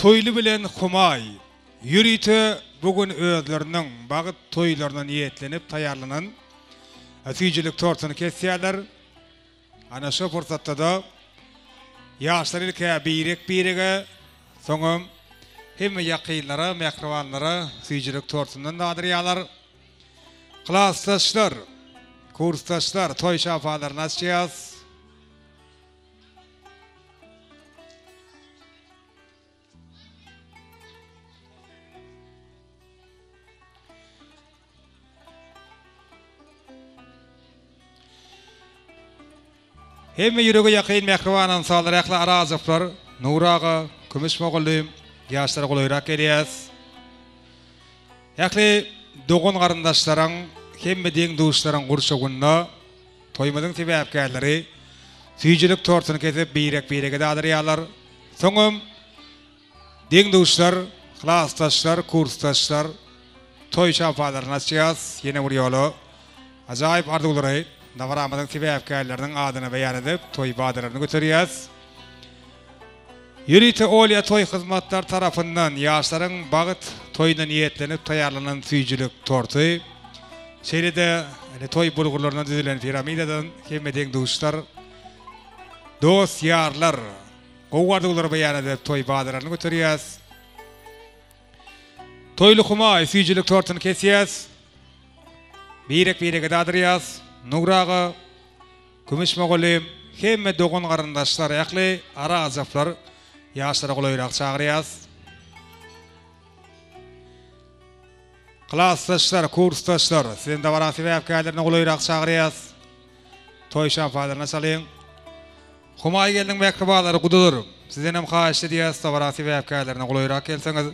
Toýly bilen Humaý ýörite bu gün özleriniň bagt toýlaryna niýetlenip taýýarlanan süýjülik tortuny kesýärler. Ana şo pursatda-da ýaşlar ilk-ä birek-birege, soňam hemme ýakynlara, mähribanlara süýjülik tortundan dadyrýarlar. Klasdaşlar, kursdaşlar toý şapalaryny açýas. Hemme ýürege ýakyn mähriban ynsanlar ähli Arazowlar, Nury aga, Kümüş mugallym, ýaşlara golaýrak gelýäs. Ähli dogan-garyndaşlaryň, hemme deň-duşlaryň gurşawynda Toýumyzyň sebäpkärleri süýjülik tortuny kesip birek-birege dadyrýarlar. Soňam deň-duşlar, klasdaşlar, kursdaşlar toý şapalaryny açýas. Ýene bir ýola ajaýyp arzuwlary dabaramyzyň sebäpkärleriniň adyna beýan edip, toý badalaryny göterýäs. Ýörite Olýa toý hyzmatlar tarapyndan ýaşlaryň bagt toýuna niýetlenip taýýarlanan süýjülik torty, şeýle-de toý bulgurlaryndan düzülen piramidadan hemme deň-duşlar, dost-ýarlar gowy arzuwlary beýan edip toý badalaryny göterýäs. Toýly Humaý süýjülik tortuny kesýäs. Birek-birege dadyrýas. Nury aga. Kümüş mugallym, hemme dogan-garyndaşlar, ähli ara-ajaplar ýaşlara golaýrak çagyrýas. Klasdaşlar, kursdaşlar, sizem dabaraň sebäpkärlerine golaýrak çagyrýas. Toý şampanyny açalyň. Humaý gelniň mähribanlary gudalar, sizdenem haýyşt edýäs, dabaraň sebäpkärlerine golaýrak gelseňiz.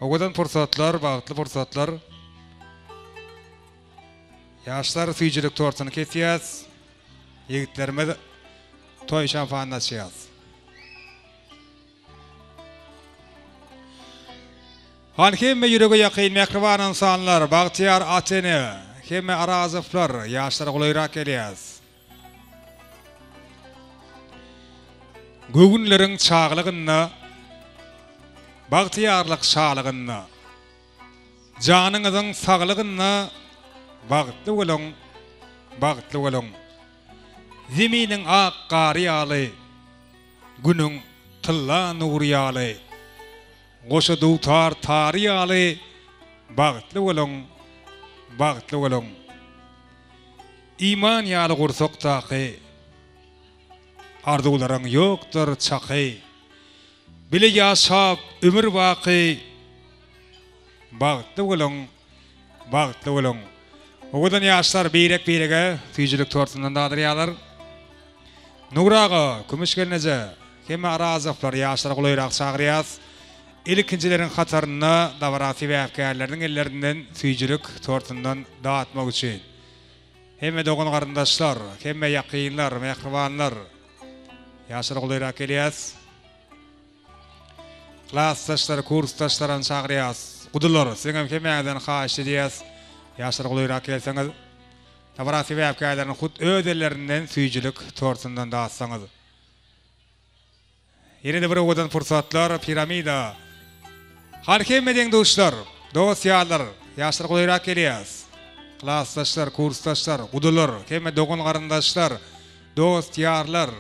Owadan pursatlar, bagtly pursatlar. Ýaşlar süýjülik tortuny kesýäs. Ýigitlerimiz toý şampanyny açýas. Han hemme ýürege ýakyn mähriban ynsanlar, bagtyýar ata-ene, hemme Arazowlar, ýaşlara golaýrak gelýäs. Göwünleriň çaglygynda, Bagtyýarlyk şalygynda, Janyňyzyň saglygynda Bagtly boluň, bagtly boluň! Zeminiň ak gary ýaly, Günüň tylla nury ýaly, Goşa dutar tary ýaly Bagtly boluň, bagtly boluň! Iman ýaly gursakdaky Arzuwlaryň ýokdur çaky. Bile ýaşap ömür baky Bagtly boluň, bagtly boluň! Owadan ýaşlar birek-birege süýjülik tortundan dadyrýarlar. Nury aga, Kümüş gelneje, hemme Arazowlar ýaşlary golaýrak çagyrýas. Ilkinjileriň hatarynda dabara sebäpkärleriniň ellerinden süýjülik tortundan datmak üçin. Hemme dogan-garyndaşlar, hemme ýakynlar, mähribanlar. Ýaşlara golaýrak gelýäs. Klasdaşlar, kursdaşlaram çagyrýas. Gudular, siziňem hemmäňizden haýyşt edýäs. Ýaşlara golaýrak gelseňiz, dabara sebäpkärleriniň hut öz ellerinden süýjülik tortundan datsaňyz. Ýene-de bir owadan pursatlar piramida. Hany hemme deň-duşlar, dost-ýarlar, ýaşlar golaýrak gelýäs. Klasdaşlar, kursdaşlar, gudalar, hemme dogan-garyndaşlar, dost-ýarlar.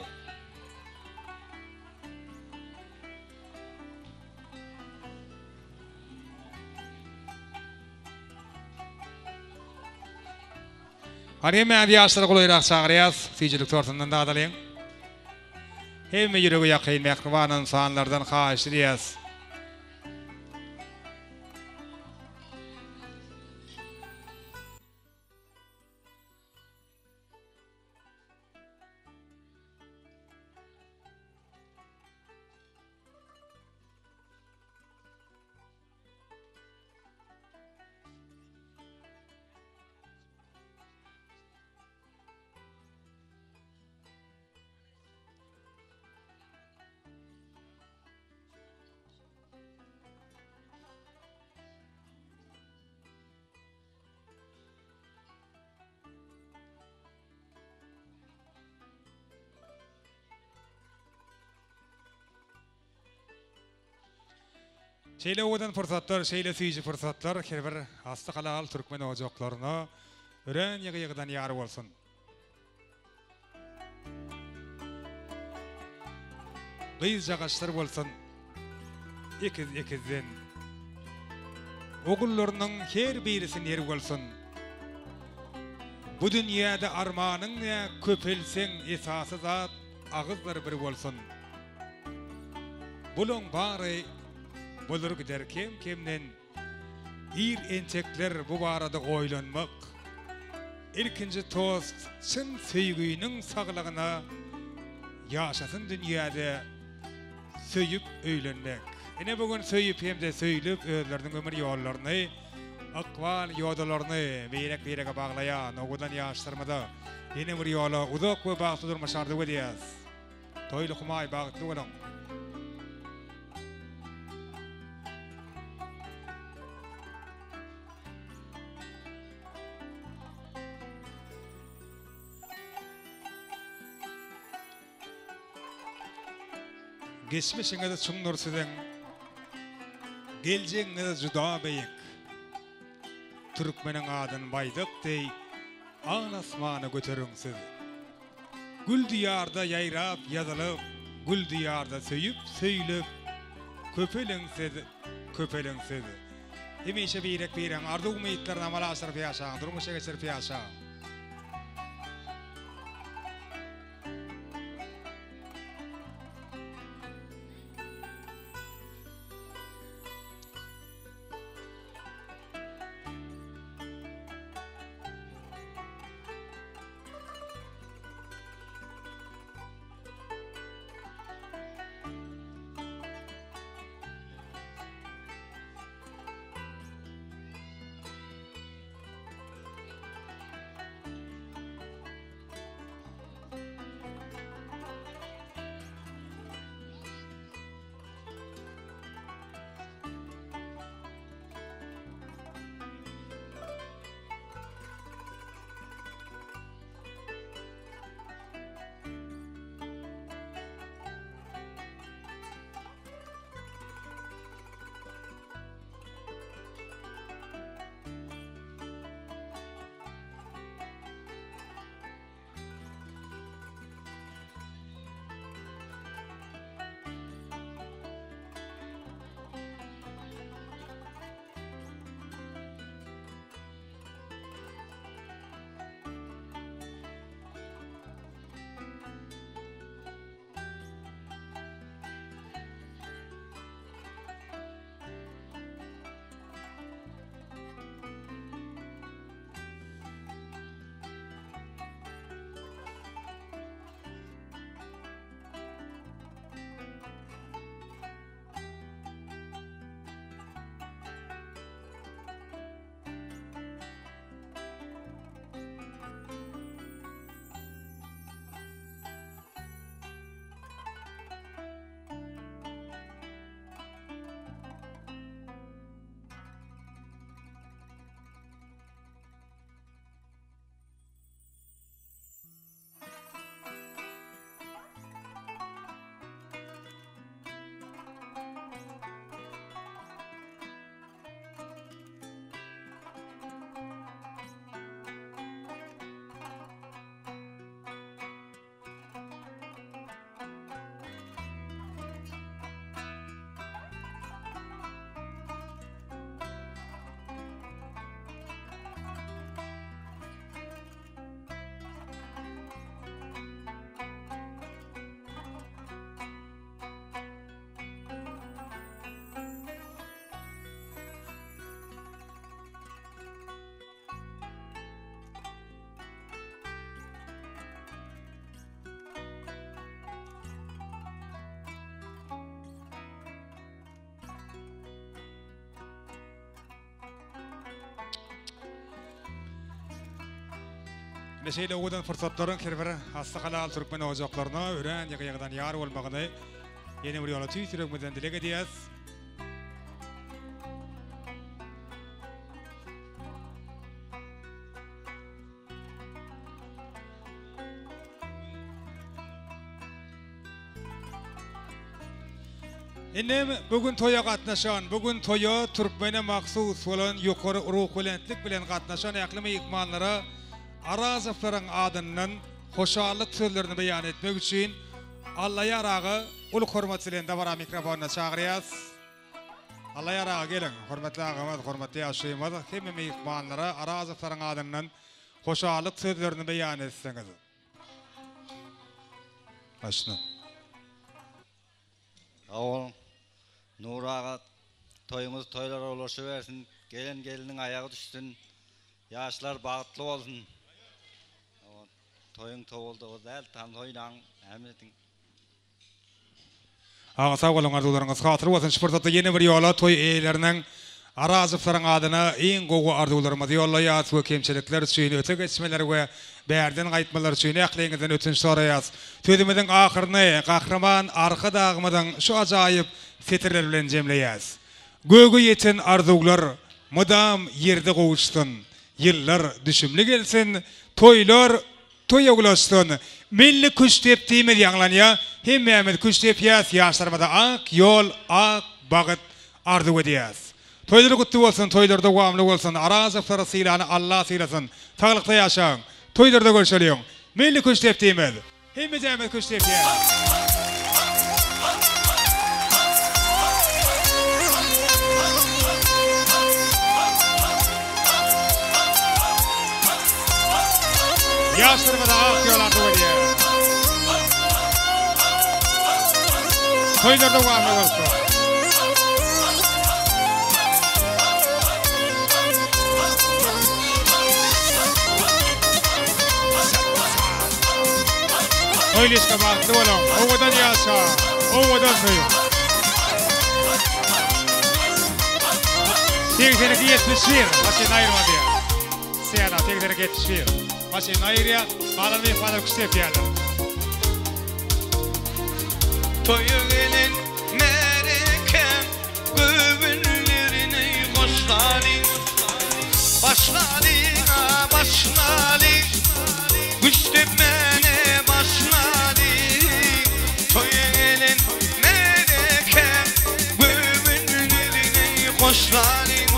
Hany hemmäňizi ýaşlara golaýrak çagyrýas, süýjülik tortundan dadalyň. Hemme ýürege ýakyn mähriban ynsanlardan haýyş edýäs. Şeýle owadan pursatlar, şeýle süýji pursatlar her bir asly halal türkmen ojaklaryna örän ýygy-ýygydan ýar bolsun! Gyzjagaçlar bolsun ekiz-ekizden. Ogullarynyň her birisi ner bolsun. Bu dünýäde armanyň nä köpelseň esasy zat agyzlar bir bolsun. Bulaň bary bolar gider kem-kemden. Ir entekler bu barada oýlanmak. Ilkinji tost çyn söýginiň saglygyna ýaşasyn dünýäde söýüp öýlenmek. Ine bu gün söýüp hem-de söýlüp özleriniň ömür ýollaryny, ykbal ýodalaryny birek-birege baglaýan owadan ýaşlarymyza ýene bir ýola uzak we bagtly durmuş arzuw edýäs. Toýly Humaý bagtly boluň. Geçmişiňiz çuňdur siziň, geljegiňiz juda beýik. Türkmeniň adyn baýdak deý al-asmana göteriň siz. Gül diýarda ýaýrap ýazylyp, Gül diýarda söýüp söýlüp, Köpeliň siz, köpeliň siz. Hemişe birek-biregiň arzuw-umytlaryny amala aşyryp ýaşaň, durmuşa geçirip ýaşaň. Ine şeýle owadan pursatlaryň her bir asly halal türkmen ojaklaryna örän ýygy-ýygydan ýar bolmagyny ýene bir ýola tüýs ýüregimizden dileg edýäs. Indem bu gün toýa gatnaşan, bu gün toýa türkmene mahsus bolan ýokary ruhubelentlik bilen gatnaşan ähli myhmanlara Arazowlaryň adyndan hoşallyk sözlerini beýan etmek üçin Allaýar aga uly hormat bilen dabara mikrofonyna çagyrýas. Allaýar aga geliň, hormatly agamyz, hormatly ýaşulymyz hemme myhmanlara Arazowlaryň adyndan hoşallyk sözlerini beýan etseňiz. Başla. Sag boluň. Nury aga toýuňyz toýlara ulaşybersin, gelen gelniň aýagy düşsün, ýaşlar bagtly bolsun. Toýuň towuldygy däl, tans oýnaň, näme ediň. Aga sag boluň arzuwlaryňyz hasyl bolsun şu pursatda ýene bir ýola toý eýeleriniň Arazowlaryň adyna iň gowy arzuwlarymyzy ýollaýas we kemçilikler üçin öte geçmeler we bärden gaýtmalar üçin ähliňizden ötünç soraýas. Sözümiziň ahyryny Gahryman Arkadagymyzyň şu ajaýyp setirleri bilen jemleýäs. Göge ýeten arzuwlar mydam ýerde gowuşsyn, ýyllar düşümli gelsin, toýlar Toýa ulaşsyn. Milli küştdepdimiz ýaňlanýar. Hemmämiz küşt depýäs, ýaşlarymyza ak ýol, ak bagyt arzuw edýäs. Toýlar gutly bolsun, toýlar dowamly bolsun, Arazowlary sylany Alla sylasyn. Saglykda ýaşaň. Toýlarda görşeliň. Milli küştdepdimiz. Hemmejämiz küşt depýäs. Ýaşlarymyza ak ýol arzuw edýäris. Toýlar dowamly bolsun. Toýlyşka bagtly boluň. Owadan ýaşa, owadan söýüň. 82 71 maşyn aýyrma diýýär. Sena 82 71 maşyn aýyrýar. Galan myhmanlar küşt depýärler. Toýa gelen märekäm göwünlerini hoşlalyň. Başlalyň a başlalyň Güç depmäne başlalyň. Toýa gelen märekäm göwünlerini hoşlalyň.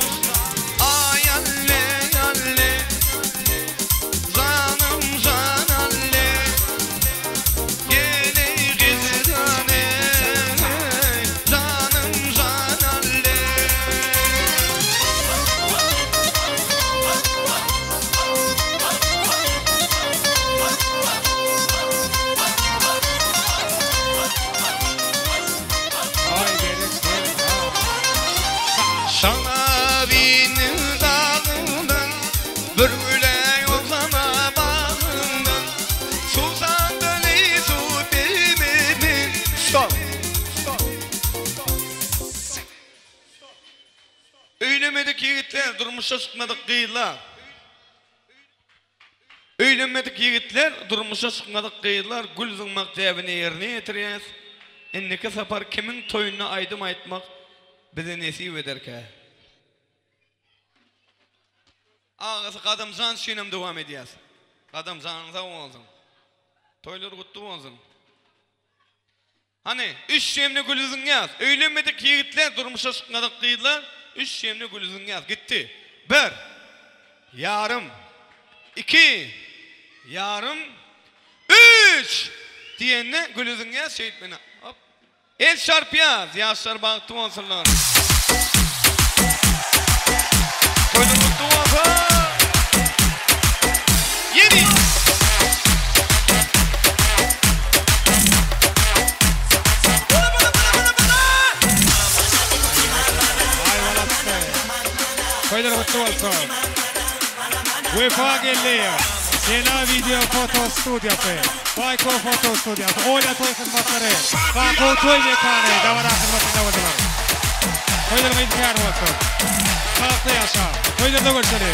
Aý alle alle Janym jan alle Geleý gyzgany Janym jan alle. Şalabiniň dagyndan Bir güle ýoklama bagyndan Suwsan döli suw bermedin Stop. Öýlenmedik ýigitler, durmuşa çykmadyk gyzlar. Öýlenmedik ýigitler, durmuşa çykmadyk gyzlar gül zyňmak däbini ýerine ýetirýäs. Indiki sapar kimiň toýunda aýdym aýtmak bize nesip ederkä? Agasy Gadamjan üçinem dowam edýäs. Gadam janyň sag bolsun. Toýlar gutly bolsun. Hany, üç şemli gül zyňýas. Öýlenmedik ýigitler, durmuşa çykmadyk gyzlar üç şemli gül zyňýas. Gitdi. Bir. Ýarym. Iki. Ýarym. Üç! Diýende güli zyňýas şeýtmene. Hop. El çarpýas, ýaşlar bagtly bolsunlar. Toýlar gutly bolsun. Ýeni. Toýlar gutly bolsun. Wepa geldi. Sena video foto studiýasy. Baýko foto studiýasy. Olýa toý hyzmatlary. Bakow toý mekany dabara hyzmatynda boldular. Toýlaryň yzkär bolsun. Sagykda ýaşa. Toýlarda görşeli.